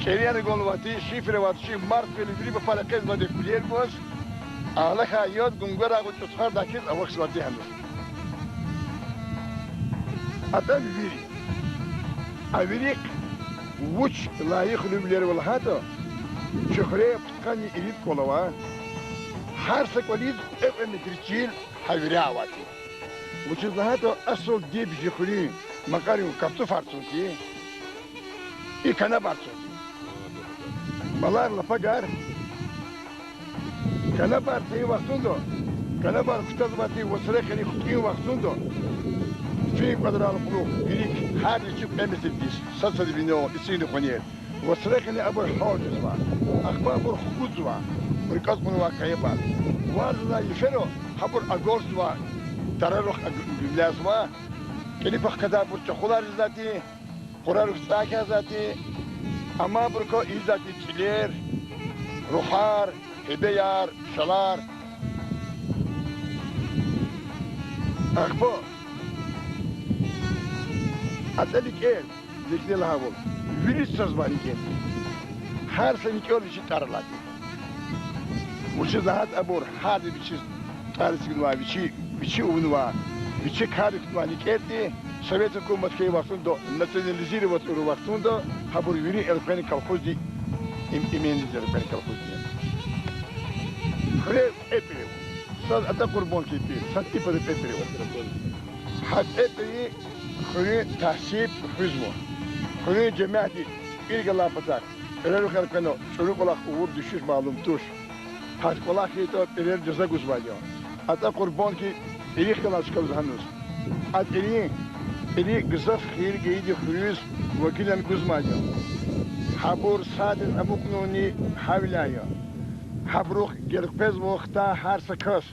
кӀевяй ганвайди, шифер авайди, чи марф квел вири папар экъечӀзавайди куьлер гваз, алахьай яд гунгварай гъун чӀутхвардай хьиз авахьзавайди гьаниз. АтӀа вири. А вирихъ вуч лайихлувилер ава лагьайтӀа, чи хуьре пудкъанни ирид кӀвал ава, гьар са кӀвализ кьве-кьве метр чил гьа виряй авайди. Вучиз лагьайтӀа асул диб жи хуьруьн макьарин картуфар цузи, и канабар цузи. Малар, лапагар Канабар тайи вахтунда, канабар кутазвайди вацрекьери хкин вахтунда, фин кӀвадрал кьулухъ вири гьар чи кьве метрдиз сад-сад вине ицин къванер. Вацрекьни абур гьалжизва, ахпа абур хкудзава, рикӀел кьунвай къаябар. Варз алай йифера гьабур агалзава, тарарухъ аг-, гуьллязава, кӀелипахъ кадайбур чахулар ийизвайди, къурарихъ цӀай хьайизвайди, амайбурукай ийизвайди цӀилер, рухар, гьебеяр, шалар. Ахпа атӀа никӀер, ликни лагьайвал, вири цазвай никӀер. Гьар са никӀер вичин тӀвар алайди. Вучиз лагьайтӀа абур гьарда вичиз тӀвар эцигнавай, вичи, вичи авунвай, вичи кар кутунвай никӀер тир. Совет гьукумат хьайи вахтунда, национализировать авур вахтунда, гьабур вири элкъвена колхозди, им-, имендиз элкъвена колхозди. Хуьре пӀепӀрив. Сад атӀа Къурбан хьи пӀир, сад и пара пӀепӀрив. Гьа пӀепӀри хуьруьн тасиб хуьзва. Хуьруьн жемятди пӀир галай патахъ, пӀирерихъ элкъвена чӀуру кӀвалах авур дуьшуьш малум туш. Гьа кӀвалах хьайитӀа, пӀирер жаза гузвайди я. АтӀа Къурбан хьи пӀирихъ галаз чкадиз гьаниз. А пӀирин, пӀирин гзаф хийир гайиди хуьруьз вакилар гузмайди я. Гьабур садаз амукьнавайни гьавиляй я. Гьабурухъ гелкъвезва хтай гьар са кас.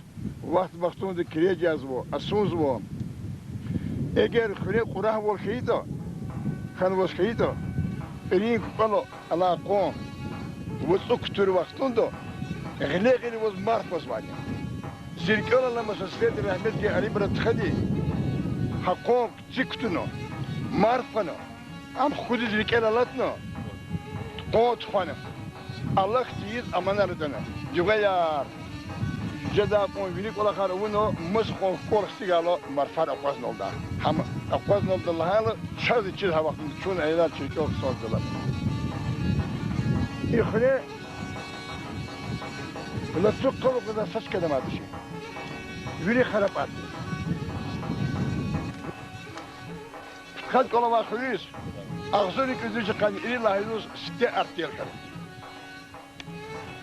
Вахт-вахтунда кирежзава, асунзава. Эгер хуьре кьурагьвал хьайитӀа, хьанваз хьайитӀа, пӀирин кукӀвал алай къван вацӀу кутур вахтунда гъиле-гъиле аваз марф къвазвайди я. Зи рикӀел алама са сеферда рагьметлу Алибрат стхади гьа къван цик кутуна, марф хъвана, ам худиз рикӀел алатна, къван тухвана, алахъ тийиз аманар атана. Жуьгъаяр, жедай кьван вини кӀвалахар авуна, маса кьван кӀвал хцигайла марфар акъвазналда. Гьам акъвазналда лагьайла, чаз чиз гьа вахтунда чун аялар чи рикӀел хъсандала. И хуьре лацу къалукьзавай са чка амайди туш. Вири харапӀар. Пудкъад кӀвал авай хуьруьз агъзурни кӀуьд вишни къанни ирид лагьай йисуз сифте артер хьана.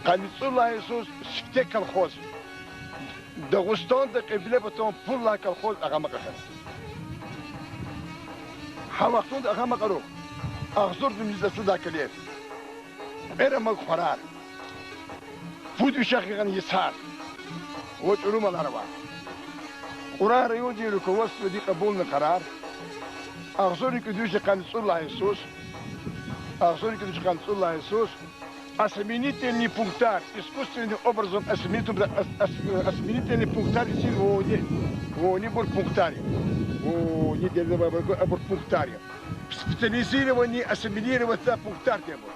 Къанни цӀуд лагьай йисуз сифте колхоз. Дагъустанда кьиблепатан пул лагьай колхоз Агъа Макьа хьана. Гьа вахтунда Агъа Макьарухъ агъзурни виниз ацадай калер, пӀер амай кварар, пуд вишегъан йисар ва чӀуру малар авай. Кьурагь райондин руководстводи кьабулна къарар агъзурни кӀуьд вишни къанни цӀуд лагьай йисуз, агъзурни кӀуьд вишни къанни цӀуд лагьай йисуз осеменительный пунктар, искусственным образом осеменительный, ос-, ос-, осеменительный пунктар эцигун вини, винибур пунктар я. Вини дердавайбур, абур пунктар я. Специализированный осеменироваться пунктар тир абур.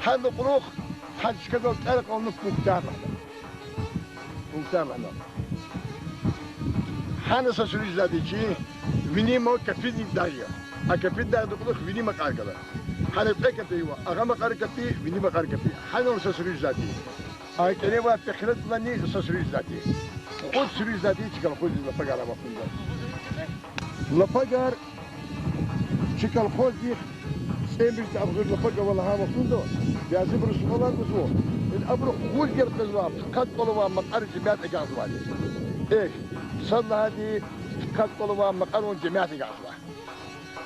Гьана кьулухъ гьа чкадал тӀвар акьална пунктар лагьана. Пунктар лагьана. Гьана са суьруь жезвайди чи Вини Макьа, Капидин дагъ я. А Капидин дагъдин кьулухъ Вини Макьар гала. Гьана кьве капи ава: Агъа Макьар капи, Вини Макьар капи. Гьанал са суьруь жезвайди. А кӀелевай Пехирадилайни са суьруь жезвайди. Кьуд суьруь жезвайди чи колхоздиз лапагар авай вахтунда. Лапагар чи колхоздихъ цӀемуьжуьд агъзур лапаг ава лагьай вахтунда бязибуру суалар гузва. Ин абуру кьуд гелкъвезвай пудкъад кӀвал авай Макьарин жемят агакьзавайди. Эхь, сад лагьайди пудкъад кӀвал авай Макьарин жемят агакьзавай.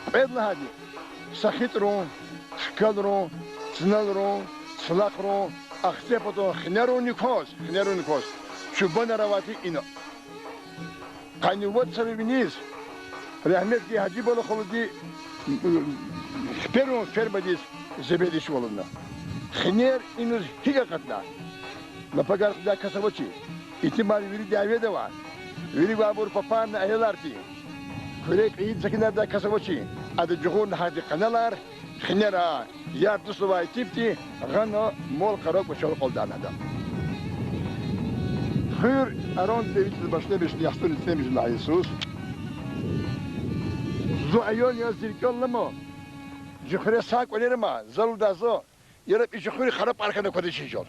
Кьвед лагьайди СахитӀрин, Хкалрин, Цналрин, Цлахрин, Ахцегьпатан Хинеринни кваз, Хинеринни кваз чубанар авайди ина. Къанни вад йисара виниз рагьметлу Гьажи Балахалуди хперун фермадиз зебедишвална. Хинер иниз гьикӀ акъатна? Лапагар кьуьдай кас авачир. Итимар вири дяведа ава. Вири вайбур папарни аялар тир. Хуьре кьейиди секинардай кас авачир. Ада жугъурна гьахьтин къаналар, хинера, яр-дуст авай итимди гъана, мал-къара кӀвачел акьалдай ада. Хуьр аран девирдиз башламишна яхцӀурни цӀемуьжуьд лагьай йисуз. Зун аял яз зи рикӀел алама, жи хуьре са кӀвалер ама, за лугьуда за, яраб и жи хуьр харапӀар хьана аквада чи жал.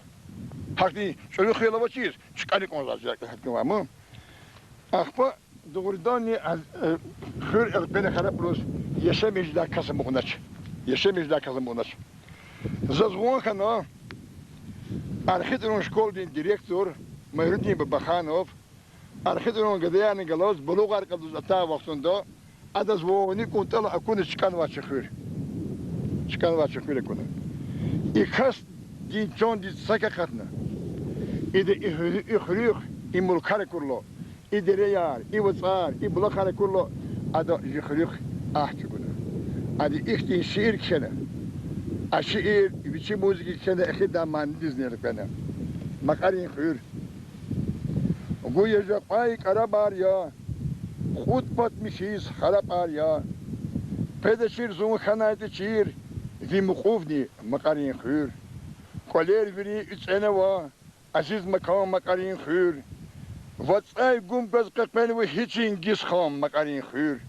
Гьахьтин чӀуру хуьрел авачир, чкани кӀанзавай жи рикӀел гьатнавай ман. Ахпа дугъриданни, хуьр элкъвена харапӀариз яшамиш жедай кас амукьнач. Яшамиш жедай кас амукьнач. Заз ван хьана, Архитурун школдин директор Майрудин Бабаханов архитурун гадаярни галаз булугъар кьадаз атай вахтунда адаз ванни кӀунтӀала акуна чкӀанвай чи хуьр. ЧкӀанвай чи хуьр акуна. И касдин чандиз сак акъатна. Ида и хуьр-, и хуьруьхъ и мулкар акурла, и дереяр, и вацӀар, и булахар акурла, ада и хуьруьхъ агь чӀугуна. Ада ихьтин шиир кхьена. А шиир вичи музыка кхьена, эхидай манидизни элкъвена. Макьарин хуьр. Гуя жакьвай кӀарабар я, кьуд пад михьиз харабар я. Къведачир зун хьанайтӀа чир, ви мукьувни, Макьарин хуьр. КӀвалер вири уьцӀенва, азиз макан, Макьарин хуьр. ВацӀай гум гваз къекъвенва гьи Чингизхан, Макьарин хуьр.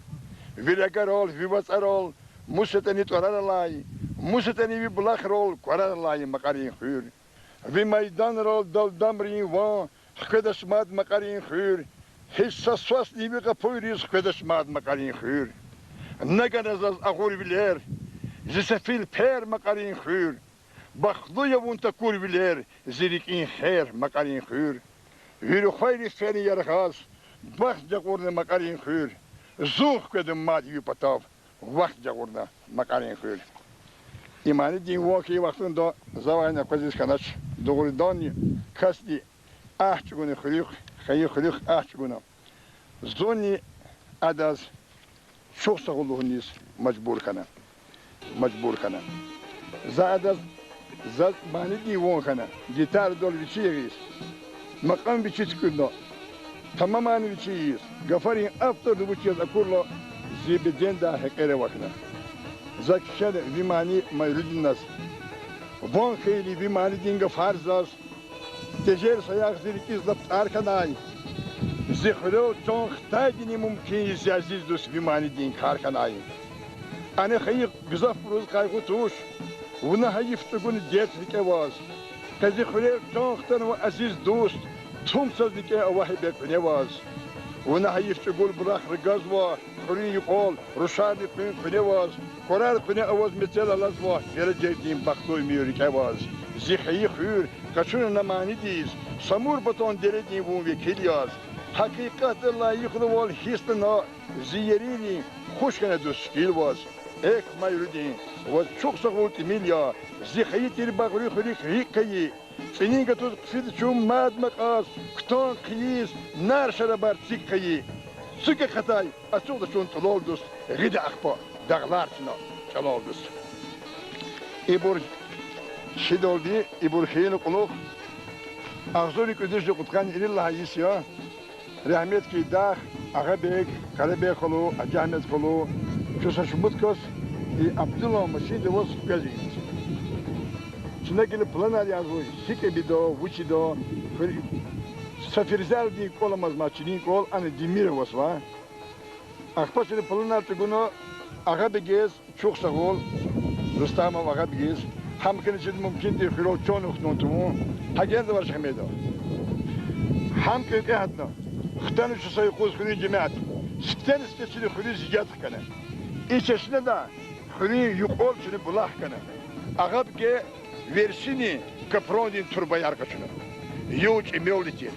Ви рагарал, ви вацӀарал, мус ятӀани тӀварар алай, мус ятӀани ви булахрал кӀварар алай, Макьарин хуьр. Ви майданрал далдамрин ван хкведач мад, Макьарин хуьр. Гьич са свасни ви къапуйриз хкведач мад, Макьарин хуьр. На гана заз агъурвилер, зи сефил пер, Макьарин хуьр. Бахтлу я вун такурвилер, зи рикӀин хер, Макьарин хуьр. Ви рухвайри фена яргъаз, бахт жагъурна, Макьарин хуьр. Зун хкведа мад ви патав, вахт жагъурна, Макьарин хуьр. И манидин ван хьайи вахтунда завайни акъвазиз хьанач, дугъриданни касди агь чӀугуна хуьруьхъ, хайи хуьруьхъ агь чӀугуна. Зунни адаз чухсагъул лугьуниз мажбур хьана. Мажбур хьана. За адаз, заз манидин ван хьана, гитарадал вичи ягъиз, макьам вичи туькӀуьрна, тамаман вичи ийиз, гафарин авторни вуч яз акурла, зи бедендай гьекьер авахьна. За кхьена ви мани Майрудиназ. Ван хьайила ви манидин гафар заз тежер саягъ зи рикӀиз лап тӀар хьанай. Зи хуьрел чан хтайдини мумкин я, зи азиз дуст, ви манидин кар хьанай. Ана хайи гзафбуруз къайгъу туш, вуна гьайиф чӀугуна дерт рикӀе аваз. Къе зи хуьрел чан хтанва, азиз дуст, тум цаз никӀе авахьи бекьуьне аваз. Вуна гьайиф чӀугул булах ргазва, хуьруьн юкьвал рушарни къуьн къуьне аваз, кварар къуьне аваз мецел алазва, гележегдин бахтлу уьмуьр рикӀе аваз. Зи хайи хуьр къачуна на манидиз, Самур патан дередин вун векил яз. Гьакъикъатда лайихлувал гьисс хьана, зи ерийрин хуш хьана дуст шикил ваз. Эхь, Майрудин, ваз чухсагъул тӀимил я, зи хайи тир багъри хуьруьхъ рикӀ хьайи. ЦӀинин гатуз хъфида чун мад-макьаз, кутан хъийиз, нар шарабар цик хьайи. ЦуькӀ акъатай ацукьда чун тӀулал дуст, гъида ахпа дагълар чна чӀалал дуст. Ибур чидалди, ибур хьайила кьулухъ агъзурни кӀуьд вишни кьудкъанни ирид лагьай йис я. Рагьметлу Дахъ Агъабег, Къарабег халу, Гьажи Агьмед халу, чун са шумуд кас и Абдуллагьан машинда аваз хквезва иниз. Чна гила планар язава, гьикӀ ийида, вуч ийида, са ферзалдин кӀвал амазма, чилин кӀвал, ана Демир авазва. Ахпа чна планар чӀугуна Агъабегиз, чухсагъул, Рустамов Агъабегиз, гьам хьана чиз мумкин тир хуьрел чан хтун тавун, гьа гензавач Агьмедов. Гьам кӀвенкӀве гьатна. Хтана чун са юкъуз хуьруьн жемят. Сифтени-сифте чна хуьруьз яд хкана. И чешнеда хуьруьн юкьвал чна булах хьана. Агъабеге вершини капрандин турбаяр къачуна. Югъ чӀимел тир.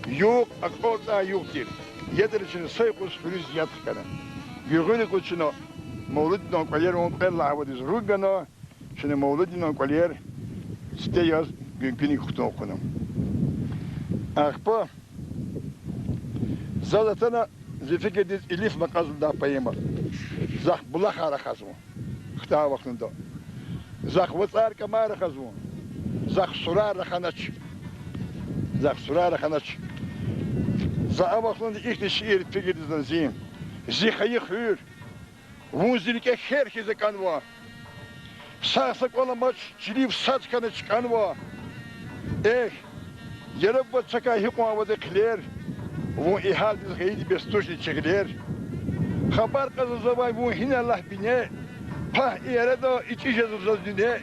Югъ акьалтӀай югъ тир. Ядра чна са юкъуз хуьруьз яд хкана. Гуьгъуьна кьуд чна Мавлудинан кӀвалерин кьвед лагьай вадиз руг гана, чна Мавлудинан кӀвалер сифте яз гуьнгуьник хтун хъувуна. Ахпа заз атана зи фикирдиз илиф макьаз лугьудай поэма. Захъ булахар рахазва хтай вахтунда. Захъ вацӀар-кӀамар рахазва. Захъ сурар раханач. Захъ сурар раханач. За а вахтунда ихьтин шиир фикирдиз атана зи. Зи хайи хуьр. Вун зи рикӀе хер хьиз акӀанва. Сагъ са кӀвал амач, чилив сад хьана чкӀанва. Эхь, яраб ваз чакай гьикьван аватӀа хъилер, вун и гьалдиз гъайиди бес тушни чи гъилер. Хабар кьазва завай вун гьинай лагь бине, пагь и арада ичӀи жезва заз дуьне.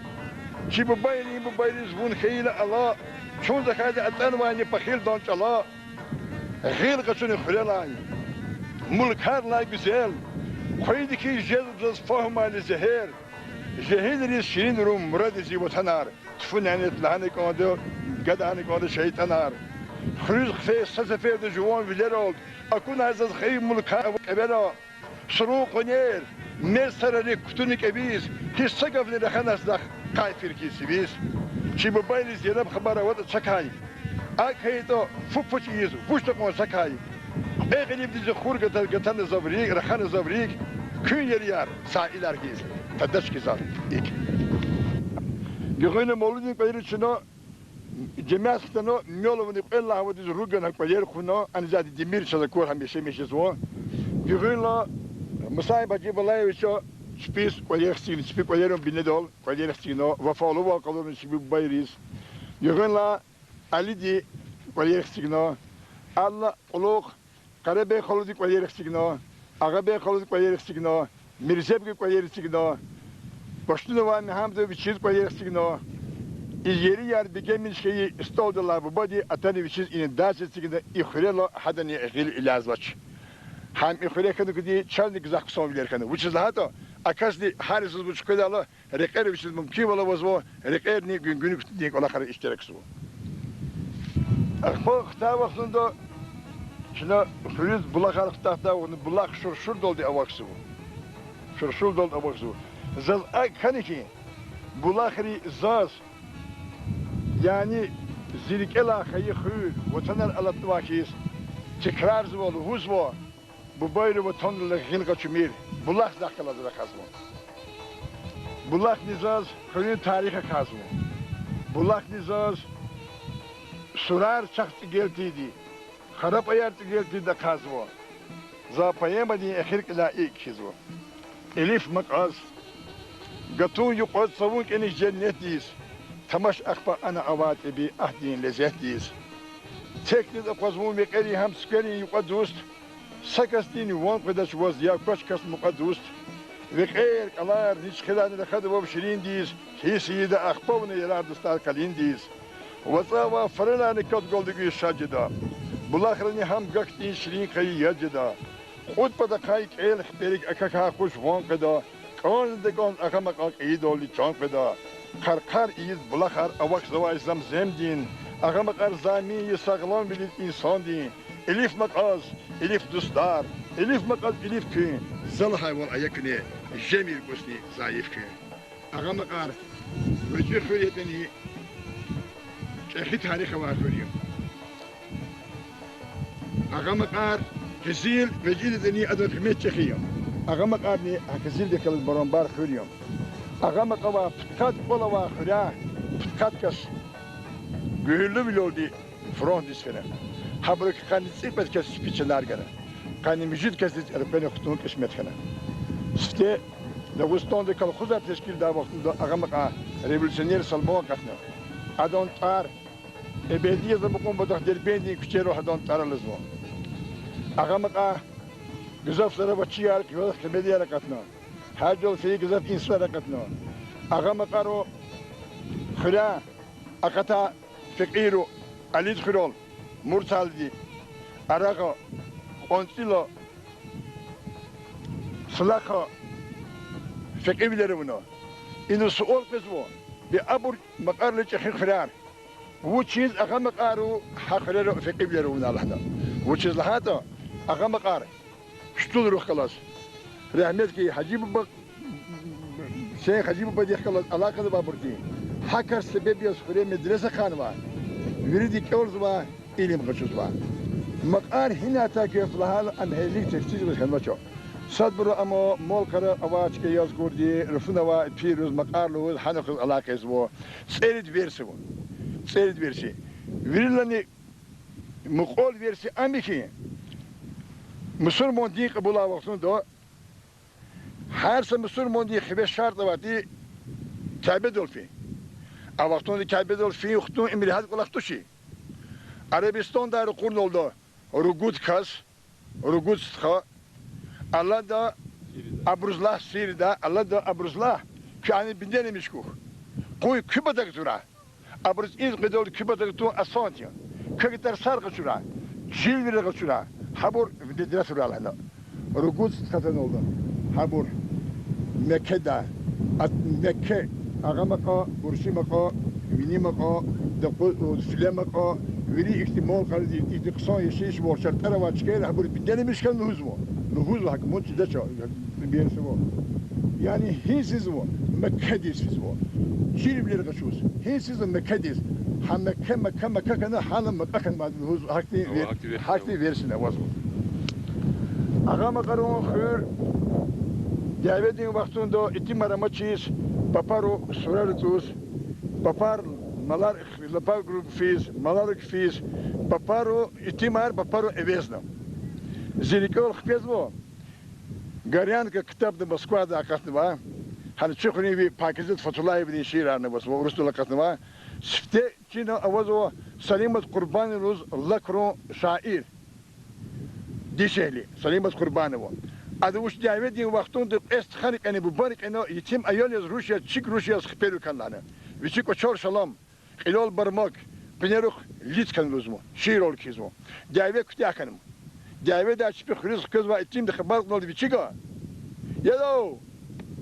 Чи бубайрин бубайриз вун хьайила ала, чун захъайда атӀанвайни пахилдан чӀала. Гъил къачуна хуьрелай, мулкарлай гуьзел, къвайди хьиз жезва заз фагьумайла зегьер. Жегьилриз ширинрун мурадиз зи ватанар, тфу нянет лагьана кӀанда, гадарна кӀанда шейтӀанар. Хуьруьз хъфей са сеферда жуван вилерал, акунай заз хвейи мулкан ва кӀевера. Сурун къванер, мез тарарик кутуна кӀевиз, гьич са гафни раханач захъ, къай фир хьиз сивиз. Чи бубайриз яраб хабар аватӀа чакай. АкӀ хьайитӀа, фу-пуч ийиз вуч такьун сакай. Кьве гъилибдиз хур гатана, гатана зав рикӀ, рахана зав рикӀ, куьн ярияр саилар хьиз тадач хьи зал икӀ. Гуьгъуьнлай Мавлудин кӀвалера чна жемят хтана, мел авуна кьвед лагьай вадиз руг гана, кӀвалер хъувуна, анжах демир чаз акур гьамиша-миша жезва. Гуьгъуьнлай Мусаиб Гьажибалаевича чпиз кӀвалер эцигна, чпи кӀвалерун бинедал кӀвалер эцигна, вафалувал къалурна чпин бубайриз. Гуьгъуьнлай Алиди кӀвалер эцигна, Алла кьулухъ Къарабей халуди кӀвалер эцигна, Агъабей халуди кӀвалер эцигна, Мирзебги кӀвалер эцигна, Башлунова Мегьамда вичиз кӀвалер эцигна. И ерияр бегенмиш хьайи СтӀалдилай бубади атана вичиз ина дача эцигна, и хуьрелай гьадани гъил илязавач. Гьам и хуьре хьана кӀуди чазни гзаф хъсанвилер хьана. Вучиз лагьайтӀа а касди гьар йисуз вуч къведайла рекьера вичиз мумкинвал авазва, рекьерни гуьнгуьна кутунин кӀвалахра иштиракзава. Ахпа хтай вахтунда чна хуьруьз булахар хутахдай вахтунда булах шуршурдалди авахьзава. Шуршурдалди авахьзава. Заз акӀ хьана хьи, булахри заз, яни зи рикӀелай хайи хуьр, ватанар алатнавай хьиз, тикрарзава, лугьузва, бубайри ватандал гъил къачумир, булах захъ галаз рахазва. Булахни заз хуьруьн тарих ахъазва. Булахни заз сурар чахъ цӀигел тийиди, харапӀаяр цӀигел тийиди ахъазва. За поэмадин эхир кьиляй икӀ кхьизва. Илиф макьаз гатун юкьваз цавун кӀаник женнетдиз, тамаш ахпа ана авай тӀеби агьдин лезетдиз. Текдиз акъваз вун векьерин гьам цуькверин юкьва-дуст, са касдин ван къведач ваз, я квач кас мукьва-дуст. Векьер, кӀалар, ничхирарни рахада вав шириндиз, гьисс ийида ахпа вуна ярар-дустар къалиндиз. ВацӀа авай фараларни кад-гвалди гуьз шад жеда. Булахрани гьам гахьтин ширин хьайи яд жеда. Кьуд патахъай кӀел хиперик акахьай хуш ван къведа, кӀанз-дакӀанз Агъа Макьан кьейидалди чан къведа. Хъар-хъар ийиз булахар авахьзавай замземдин, Агъа Макьар замин я сагъламвилиз инсандин. Илиф макьаз, илиф дустар, илиф макьаз, илиф куьн, за лагьайвал ая куьне, жемир кӀусни зайиф куьн. Агъа Макьар гъвечӀи хуьр ятӀани, чӀехи тарих авай хуьр я. Агъа Макьар къизил гъвечӀиди ятӀани адан къимет чӀехи я. Агъа Макьарни а къизилдихъ галаз барамбар хуьр я. Агъа Макьавай пудкъад кӀвал авай хуьряй пудкъад кас гуьгьуьллувилелди фронтдиз фена. Гьабурукай къанни цӀикьвед кас чпи чанар гана. Къанни муьжуьд касдиз элкъвена хтун кьисмет хьана. Сифте Дагъустанда колхозар тешкилдай вахтунда Агъа Макьай революционер Салман акъатна. Адан тӀвар эбеди яз амукьун патахъ Дербентдин куьчейра гьадан тӀвар алазва. Агъа Макьай гзаф зараватчияр, квел къимедияр акъатна. Гьар жуьре фейи гзаф инсанар акъатна. Агъа Макьарун хуьряй акъатай фекьийри Алид хуьрел, Мурталиди, Арагъа, КьванцӀила, Сулакъа фекьивилер авуна. Ина суал къвезва: бес абур Макьарилай чӀехи хуьряр, вучиз Агъа Макьарил гьа хуьрера фекьивилер авуна лагьана? Вучиз лагьайтӀа Агъа Макьар СтӀалрахъ галаз, рагьметлу Гьажи буба, Гьусейн Гьажи бубадихъ галаз алакъада авайбур тир. Гьа кас себеб яз хуьре медресе хъанвай, вирида кӀелзавай, илим къачузвай. Макьар гьинай атай квев лагьайла, ам гьелелиг тестиз яз хьанвач. Садбуру ам мал-къара авай чка яз акурди, руфунавай пир лугьуз, Макьар лугьуз, гьана хьиз алакъа ийизва. ЦӀерид версия ава. ЦӀерид версия. Виридалайни мукьвал версия ам я хьи, мусурман дин кьабулай вахтунда гьар са мусурмандин хиве шартӀ авайди Кябедал фин. А вахтунда Кябедал фин-хтун им регьят кӀвалах тушир. Арабистандай ракъурналда ругуд кас, ругуд стха, алада абуруз лагь, сирда, алада абуруз лагь, куьн гьана бинедамиш хьухь. Къуй куь патав тур. Абуруз иниз къведалди куь патав тун асант я. Квекай тарсар къачурай, чилвилер къачурай, гьабур внедрять авурай лагьана. Ругуд стха атаналда, гьабур Меккеда Мекке, Агъа Макьа, Бурши Макьа, Вини Макьа, Дакъу-, Суле Макьа, вири ихьтин мал-къара, ихьтин хъсан яшайишвал, шартӀар авай чкайра гьабур беденамиш хьана лугьузва. Лугьузва, гьакӀ ман чидач, гьакӀ бес ава. Яни гьиниз физва, Меккедиз физва. Чирвилер къачуз. Гьиниз физва Меккедиз. Гьа Мекке, Мекке, Мекке хьана, гьана Макьа хьанвайди лугьуз, гьахьтин ве-, гьахьтин версияни авазва. Агъа Макьарун хуьр дяведин вахтунда итимар амачиз, папару сурар ацӀуз, папар малар, лапагру физ, маларик физ, папару итимар папару эвезна. Зи рикӀел хквезва, Горянка ктабда Москвада акъатнава, гьана чи хуьруьн ви Пакизат Фатуллаевадин шиирарни авазва, урусдал акъатнава, сифте чина авазва Салимат Къурбанова лугьуз лакрун шаир. Дишегьли, Салимат Къурбанова. Ада вуч дяведин вахтунда кьве стхани кьена, бубани кьена, етим аял яз руш яз, чиг руш яз хипер хьана лагьана. Вичи кӀвачер шалам, кьилел бармак, къуьнерихъ лиц хьана лугьузва, шиирал кхьизва. Дяве куьтягь хьанва. Дяведай чпи хуьруьз хквезвай итимди хабар кьуналди вичиз: Ядав,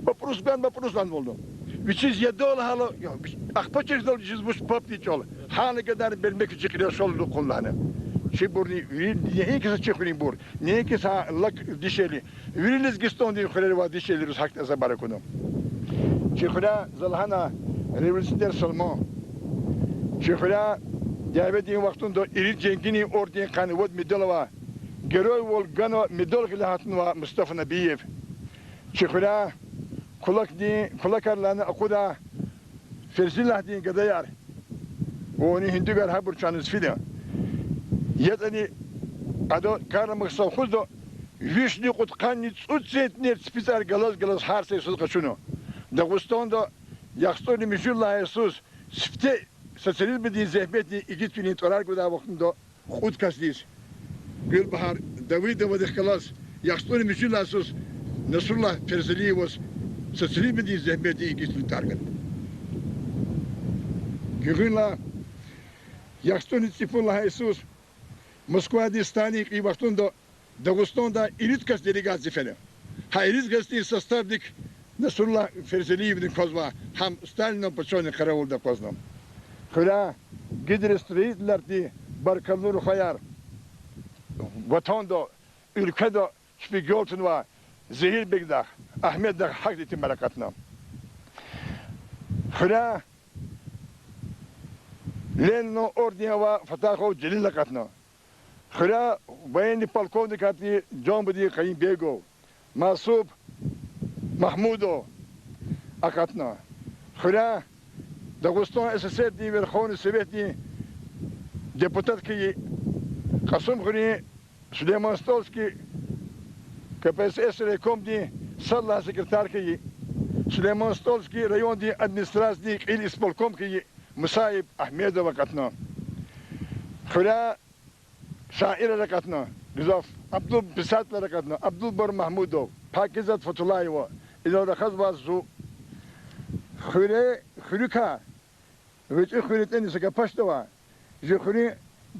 бапӀрус ган, бапӀрус лагьанвалда. Вичиз ядав лагьайла, я, вич-, ахпа чирдал вичиз вуч папдин чӀал. Гьана гадани белмек вичи кьилел шал лукьун лагьана. Чибурни вири, неинки са чи хуьруьнбур, неинки са лак дишегьли, вири Лезгистандин хуьрерай авай дишегьлийриз гьахьтин азабар акуна. Чи хуьряй, за лагьана, революционер Салман. Чи хуьряй дяведин вахтунда ирид женгинин орден хьана, вад медал авай, геройвал гана медал гъиле гьатнавай Мустафа Набиев. Чи хуьряй кулакдин, кулакар лагьана акъудай Ферзиллагьдин гадаяр, вуни гьуьндуьгар гьабур чан заз фида. ЯтӀани ада Карла Максимован совхозда вишни кьудкъанни цӀуд центнер ципицӀар галаз-галаз гьар са йисуз къачуна. Дагъустанда яхцӀурни муьжуьд лагьай йисуз сифте социализмдин зегьметдин игитвилин тӀварар гудай вахтунда кьуд касдиз, Гуьлбагьар Давыдовадихъ галаз, яхцӀурни муьжуьд лагьай йисуз Насруллагь Ферзалиеваз социализмдин зегьметдин игитвилин тӀвар гана. Гуьгъуьнлай яхцӀурни цӀипуд лагьай йисуз Москвадиз Сталин кьей вахтунда Дагъустандай ирид кас делегация фена. Гьа ирид касдин составдик Насруллагь Ферзалиевни квазва, гьам Сталинан пачагьдин къаравулда акъвазна. Хуьряй гидристроительдин баркаллу рухваяр, ватанда, уьлкведа чпи гел тунвай Зегьирбегдахъ, Агьмеддахъ гьахьтин итимар акъатна. Хуьряй Ленинан орден авай Фатахов Желил акъатна. Хуьряй военный полковникар тир Жамбудин Къайимбегов, Масуб Магьмудов акъатна. Хуьряй Дагъустан ССР-дин Верховный Советдин депутат хьайи, Кьасумхуьруьн Сулейман-Стольский КПСС райкомдин сад лагьай секретарь хьайи, Сулейман-Стольский райондин администрациядин кьил исполком хьайи Мусаиб Агьмедов акъатна. Хуьряй шаирар акъатна, гзаф, Абдул, писателар акъатна, Абдулбар Магьмудов, Пакизат Фатуллаева, инал рахазвай зун. Хуьре, хуьруькай, гъвечӀи хуьр ятӀани са гапашдава, жи хуьруьн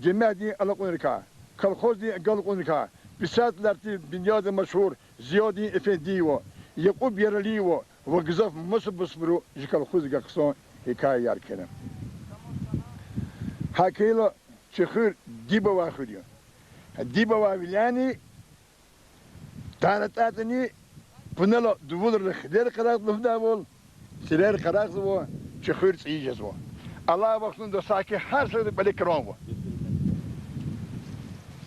жемятдин алакьунрикай, колхоздин агалкьунрикай, писателар тир дуьньяда машгьур Зиядин Эфендиева, Якьуб Яралиева ва гзаф масабуру жи колхоздикай хъсан гьикаяяр кхьена. ГьакӀ хьайила, чи хуьр диб авай хуьр я. Диб авайвиляйни, тар атӀайтӀани, пунала дувулрин хилер къарагъда лугьудайвал, сирер къарагъзава, чи хуьр цӀийи жезва. Алай вахтунда саки гьар сада кӀвале кранва.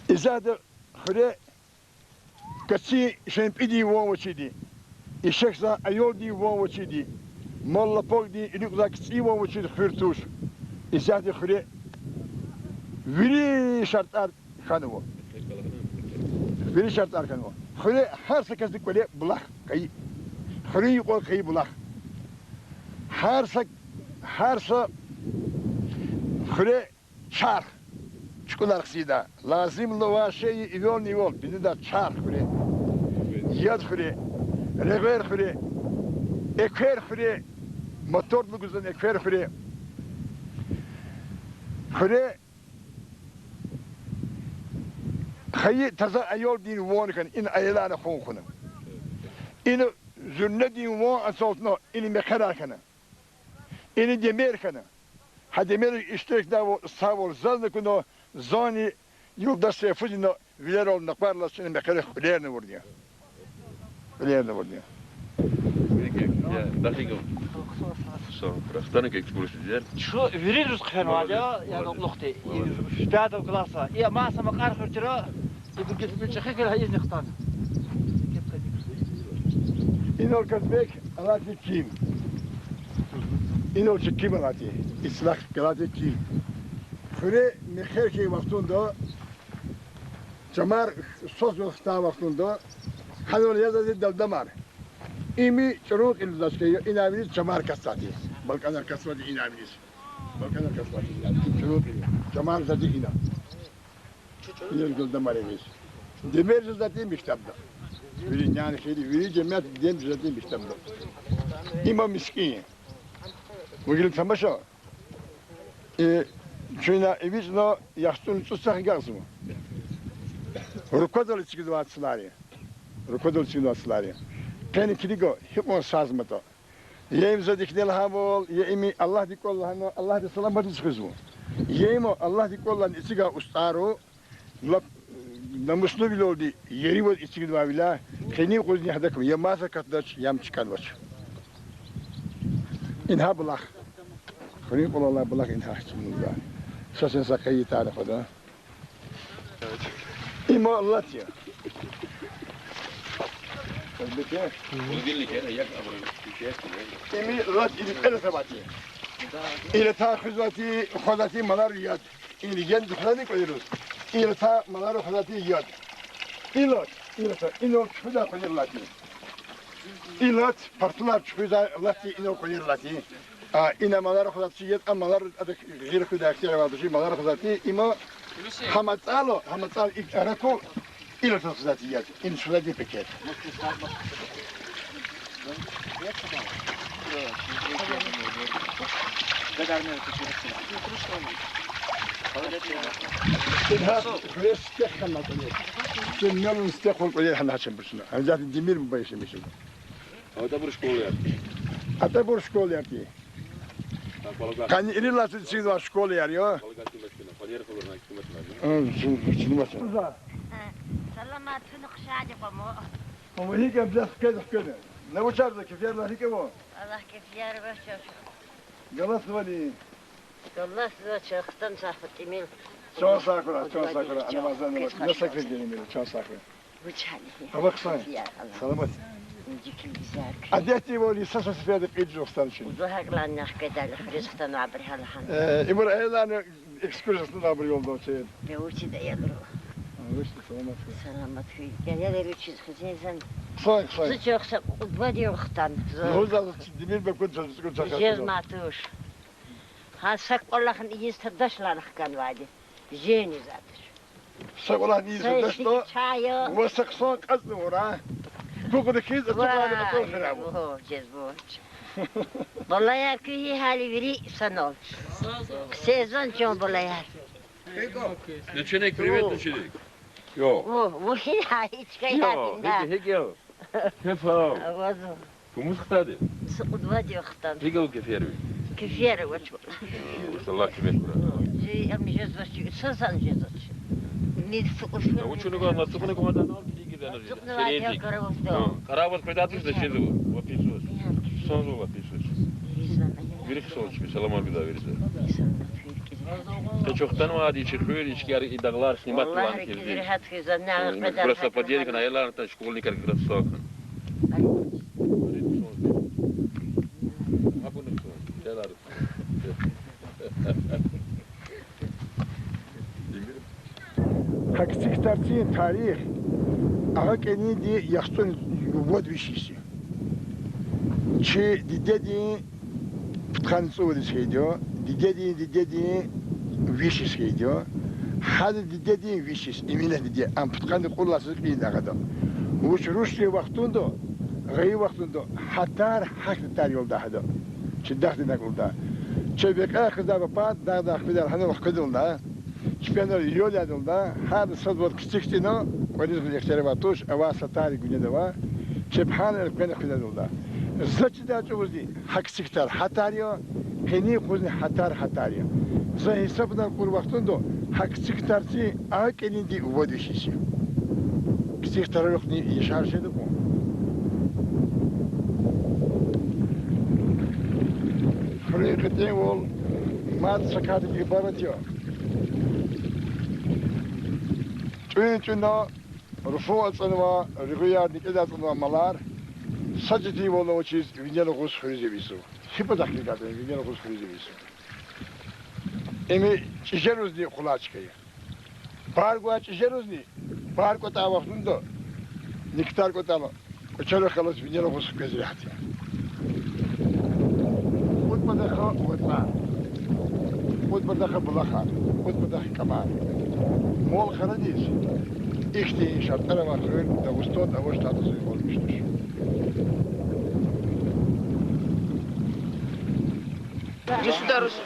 Исятда хуьре кацин шенпӀидин ван авачирди, ишехьзавай аялдин ван авачирди, мал-лапакьдин, иликзавай кицӀин ван авачирди хуьр туш. Исятда хуьре вири шартӀар хьанва. Вири шартӀар хьанва. Хуьре гьар са касдин кӀвале булах, къайи. Хуьруьн юкьвал къайи булах. Гьар са, гьар са хуьре чарх, чукӀулар хсийида. Лазим авай шей я иверни-ивер бинедай чарх хуьре, яд хуьре, регъвер хуьре, эквер хуьре, мотордилай гузвай эквер хуьре. Хуьре хайи таза аялдин ван хьана, ина аялар хьун хьана. Ина Зуьрнедин ван ацалтна, ина мехъерар хьана. Ина демер хьана. Гьа демердиз иштиракдайвал сагъвал зазни акуна, зани, юлдаш Сейфудина, вилерал накъвар алаз чна мехъерихъ кьуьлерни авурди я. Кьуьлерни авурди я. Ихтилат экскурсия. Чун вири руш хъфенвайди я, яни, кьулухъди, и пятого класса. И маса Макьар хуьр тир, и гуьгуьлуьз чӀехи хьайила изни хтана. Инал Казбек алатни ким. Инал чи ким алатни. Ислах галатни ким. Хуьре мехъер хьайи вахтунда, чамар саз вахтай вахтунда, гьанал язавайди далдамар. Ими чӀурун кьилиз чка я, ина виниз чамар касзавайди. БалкӀанар касзавайди ина виниз. БалкӀанар касзавайди ина, чӀурун кьилиз. Чамар жезвайди ина. Ина далдамар я виниз. Демер жезвайди мектебда. Вири няни хьайила, вири жемят дем жезвайди мектебда. Има мискӀин я. Вугил тамаша. Э, чуьна эвичӀна яхцӀурни цӀусахъ агакьзава. Руквадал эцигзавай цлар я. Руквадал эцигзавай цлар я. Къени килига, гьикьван сазматӀа. Я им за дихьни лагьайвал, я ими Аллагьди кӀвал лагьана, Аллагьди саламатдиз хуьзва. Я им Аллагьди кӀвал лагьана эцигай устӀарри, лап, э, намуслувилелди, еривал эцигнавайвиляй, къенин къузни гьадакай я маса акатдач, я ам чкӀанвач. Ингьа булах. Хуьруьн кьулухъ алай булах ингьа чун лугьуда. Са сен са къайи тарихда. Има лат я. Ими лат, ина кьел атавайди. И латай хуьзвайди, хуьзвайди малар яд. Ина яд хуьзвайди кӀвалериз. И латай малар хуьзвайди яд. И лат, и лат, инал чуьхуьдай кӀвалер лат я. И лат, партулар чуьхуьдай лат я, инал кӀвалер лат я. А, ина малар хуьзвайди яд, а малар, адак гъил хуьдай ихтияр авайди, малар хуьзвайди, има гьа мацӀал, гьа мацӀал и араку, и латаз хуьзвайди яд, ина хуьзвайди пекер. Ингьа хуьре стех хьана кӀвалер. Чун мелун стех хьун кӀвалер хьана гьачам бурсуна. Гьанжахъни демир буба яшамиш жеда. Атабур школаяр. Атабур школаяр тир. Къанни ирид лагьай йисуз чизвай школаяр я. Саламат хьуй, хъша я, къвама. Къвама, гьикӀ я, бес хкведа, хкведа. На вучарзава, кефервал гьикӀ ава? Аллагь кефервал вач. Галатзавани? Галатзава, чахъ хтанзава тӀимил. Чан сагъ хьурай, чан сагъ хьурай. Ана вазан, на сагъ хьурай, чан сагъ хьурай. Вуч гьал я? Ава хъсан. Саламат. Адетдивал са-са сеферда кьил жугъ хтанва чун. Зу гьакӀ лагьана хкведайла, хуьруьз хтанвайбур гьа лагьана. Э, ибур аяларни экскурсия хтанвайбур я лугьуз. Бес вучиз аялри? Вучиз, саламат хьуй. Саламат хьуй. Аялри вучиз хуьзва зан? Хъсан, хъсан. Зу чахъ са кьуд-вад югъ хтана. Зу. Лугьуз заз чи демир бакун чаз цӀукӀур чахъ. Жезмай туш. Гьа са кӀвалахни ийиз тадач лагьана хканвайди. Жени затуш. Са кӀвалахни ийиз тадач лагьана. Ва са хъсан кьацӀни авурай. Кукъни хьиз ацукьарни ацукьар хьурай. О, жезмач. Балаяр, куь гьи гьал я, вири санал? Сезон чун балаяр. Начальник, привет, начальник. Йо. О, ву гьи гьа, гьич кай. Йо, гьа дина. ГьикӀ, гьикӀ я? Кеф гьал. Авазва. Кумуз хтанди? Са кьуд-вад югъ хтана. ГьикӀ ава кеферви? Кефер авач валлагь. Э, вуч Аллагь куьмек хьурай. Жи ам жезвач, са зан жезвач. Мир са кӀуш. Вучиз вуна ацукьна кумадан ал килигиз ана жи. Ацукьнавайди я, середик. Къаравуз. Къаравуз къведай туш да чизва, ва писваз. Санзава ва писваз. Вири хъсан чпи, саламат гудай вирида. Къе чун хтанвайди чи хуьр, ичкияр, и дагълар снимать авуна килигиз. Просто подъездни хьана, аяларни хтана, школьникар как раз сагъ хьана. Гьа Кицик Тарцин тарих агъа кӀанидин яхцӀурни вад виш йис я. Чи дидедин пудкъанни цӀувад йис хьайиди я, дидедин дидедин виш йис хьайиди я, гьадан дидедин виш йис, Эминан диде, ам пудкъанни кьур лагьай йисуз кьейиди агъада. Вуч рушдин вахтунда, гъайи вахтунда гьа тар гьахьтин тар я лугьуда гьада. Чи дахдин акьулда. Чи векьяй хкведай папа, дагъдай хкведай гьанал хкведа лугьуда. Чпи анал ял яда лугьуда, гьарда сад-вад кицик хьтина, кӀвализ гъиз ихтияр авай туш, авай са тар гуьнеда ава. Чеб гьана элкъвена хъведалда. За чидай чӀавузни гьа кицӀи китар гьатар я, къенин юкъузни гьатар-гьатар я. За гьисабна кьур вахтунда гьа кицӀи китарци а кӀелинди вад виш йис я. КицӀи китаррихъни яшар жеда кьван. Хуьруьн кьетӀенвал мад са кардик ибарат я. ТӀуьн-тӀуьна руфун ацӀанва, руьгьуьяр никӀедай ацӀанва малар, са четинвал авачиз винел агъуз хуьруьз эвичӀзава. Гьи патахъ кӀан, винел агъуз хуьруьз эвичӀзава. Им чӀижерузни къулай чка я. Пар гвай чӀижерузни, пар кӀватӀай вахтунда, ни китар кӀватӀайла, кӀвачерихъ галаз винел агъуз хквез регьят я. Кьуд патахъ вацӀар, кьуд патахъ булахар, кьуд патахъ кӀамар. Мол-харадиз ихьтин шартӀар авай хуьр Дагъустанда авач, тадаз гъвечӀиз туш. Иди сюда, Русь.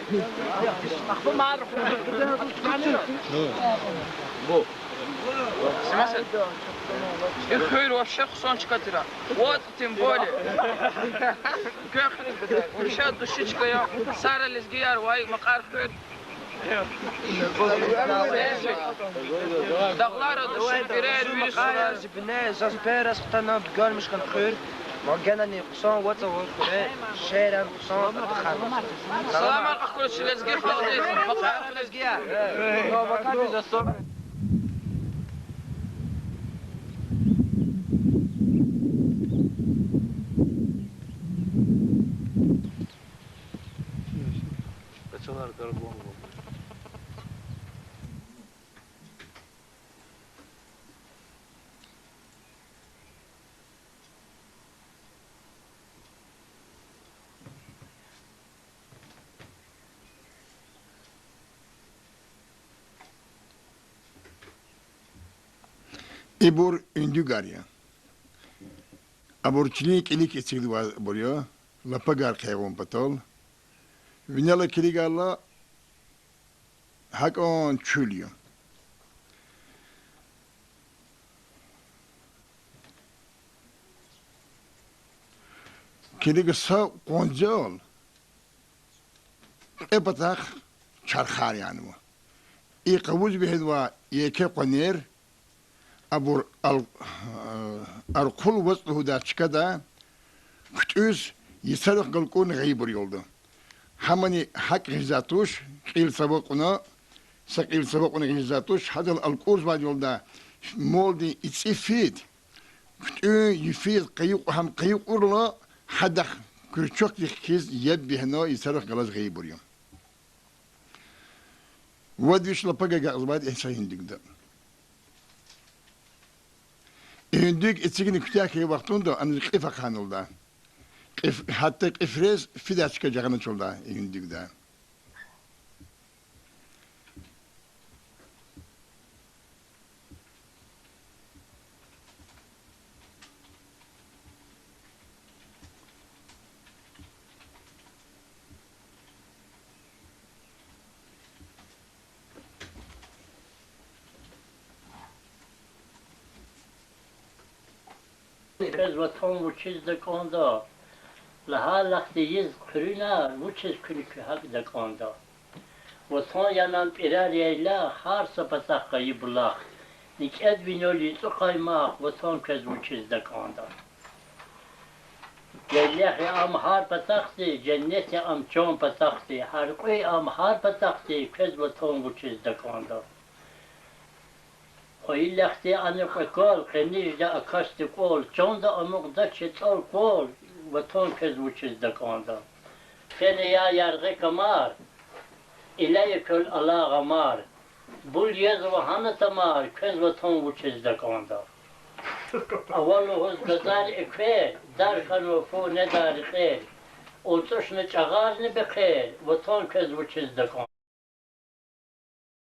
Бу. Снимай сен. И хуьр вообще хъсан чка тир. Вот, тем более. Квехъ вообще души чка я. Сара лезгияр вай, Макьар хуьр. Дагълара души, бирер, вири сурар. Заз бераз хтана буьгъармиш хьана хуьр. Ва генани хъсан вацӀ авур хуьре, шеран хъсан атахъан. Саламар кьахкур чи лезги халкьдиз, Макьар лезгияр. Ибур уьндуьгар я. Абур чилин кӀаник эцигнавайбур я, лапагар къайгъун патал. Винел килигайла, гьакӀан чуьл я. Килиг, са къванцел кьве патахъ чархар янава. И къавуз вегьенвай еке къванер абур Ал-, Архъул вацӀ лугьудай чкада КуьтӀуьз йисарихъ галкӀурна гъайибур ялда. Гьамани гьакӀ гъизвай туш, кьил цава кьуна, са кьил цава кьуна гъизвай туш, гьадал алкӀурзавайди ялда, молдин ицӀи фид, КуьтӀуьн йифиз къайи-, гьам къайи кьурла, гьадахъ куьрчухдихъ хьиз яб вегьена йисарихъ галаз гъайибур я. Вад виш лапаг агакьзавайди са гьуьндуьгда. И гьуьндуьг эцигна куьтягь хьайи вахтунда аниз кьиф ахъайналда. Кьиф, гьатта кьифрез фидай чка жагъаначалда и гьуьндуьгда. Квез ватан вучиз такӀанда? Лагьай-лагьди ийиз хъуьруьнар, вучиз куьн куь гьакӀ такӀанда? Ватан янан пӀирер яйлах, гьар са патахъ гайи булах, никӀед винел яцӀу къаймах, ватан квез вучиз такӀанда? Яйлах я ам гьар патахъди, женнет я ам чан патахъди, гьяркьуь я ам гьар патахъди, квез ватан вучиз такӀанда? Хвайи лахди ана кьве кӀвал, къени жеда а касди кӀвал, чанда амукьдач ятӀал кӀвал, ватан квез вучиз такӀанда? Фена я яргъи камар, иле я квел алай гъамар, бул язва гьана тамар, квез ватан вучиз такӀанда? Ава лугьуз газар эквер, дар хьанва фу недай рекьер, алцӀушна чӀагъарни бехъер, ватан квез вучиз такӀан?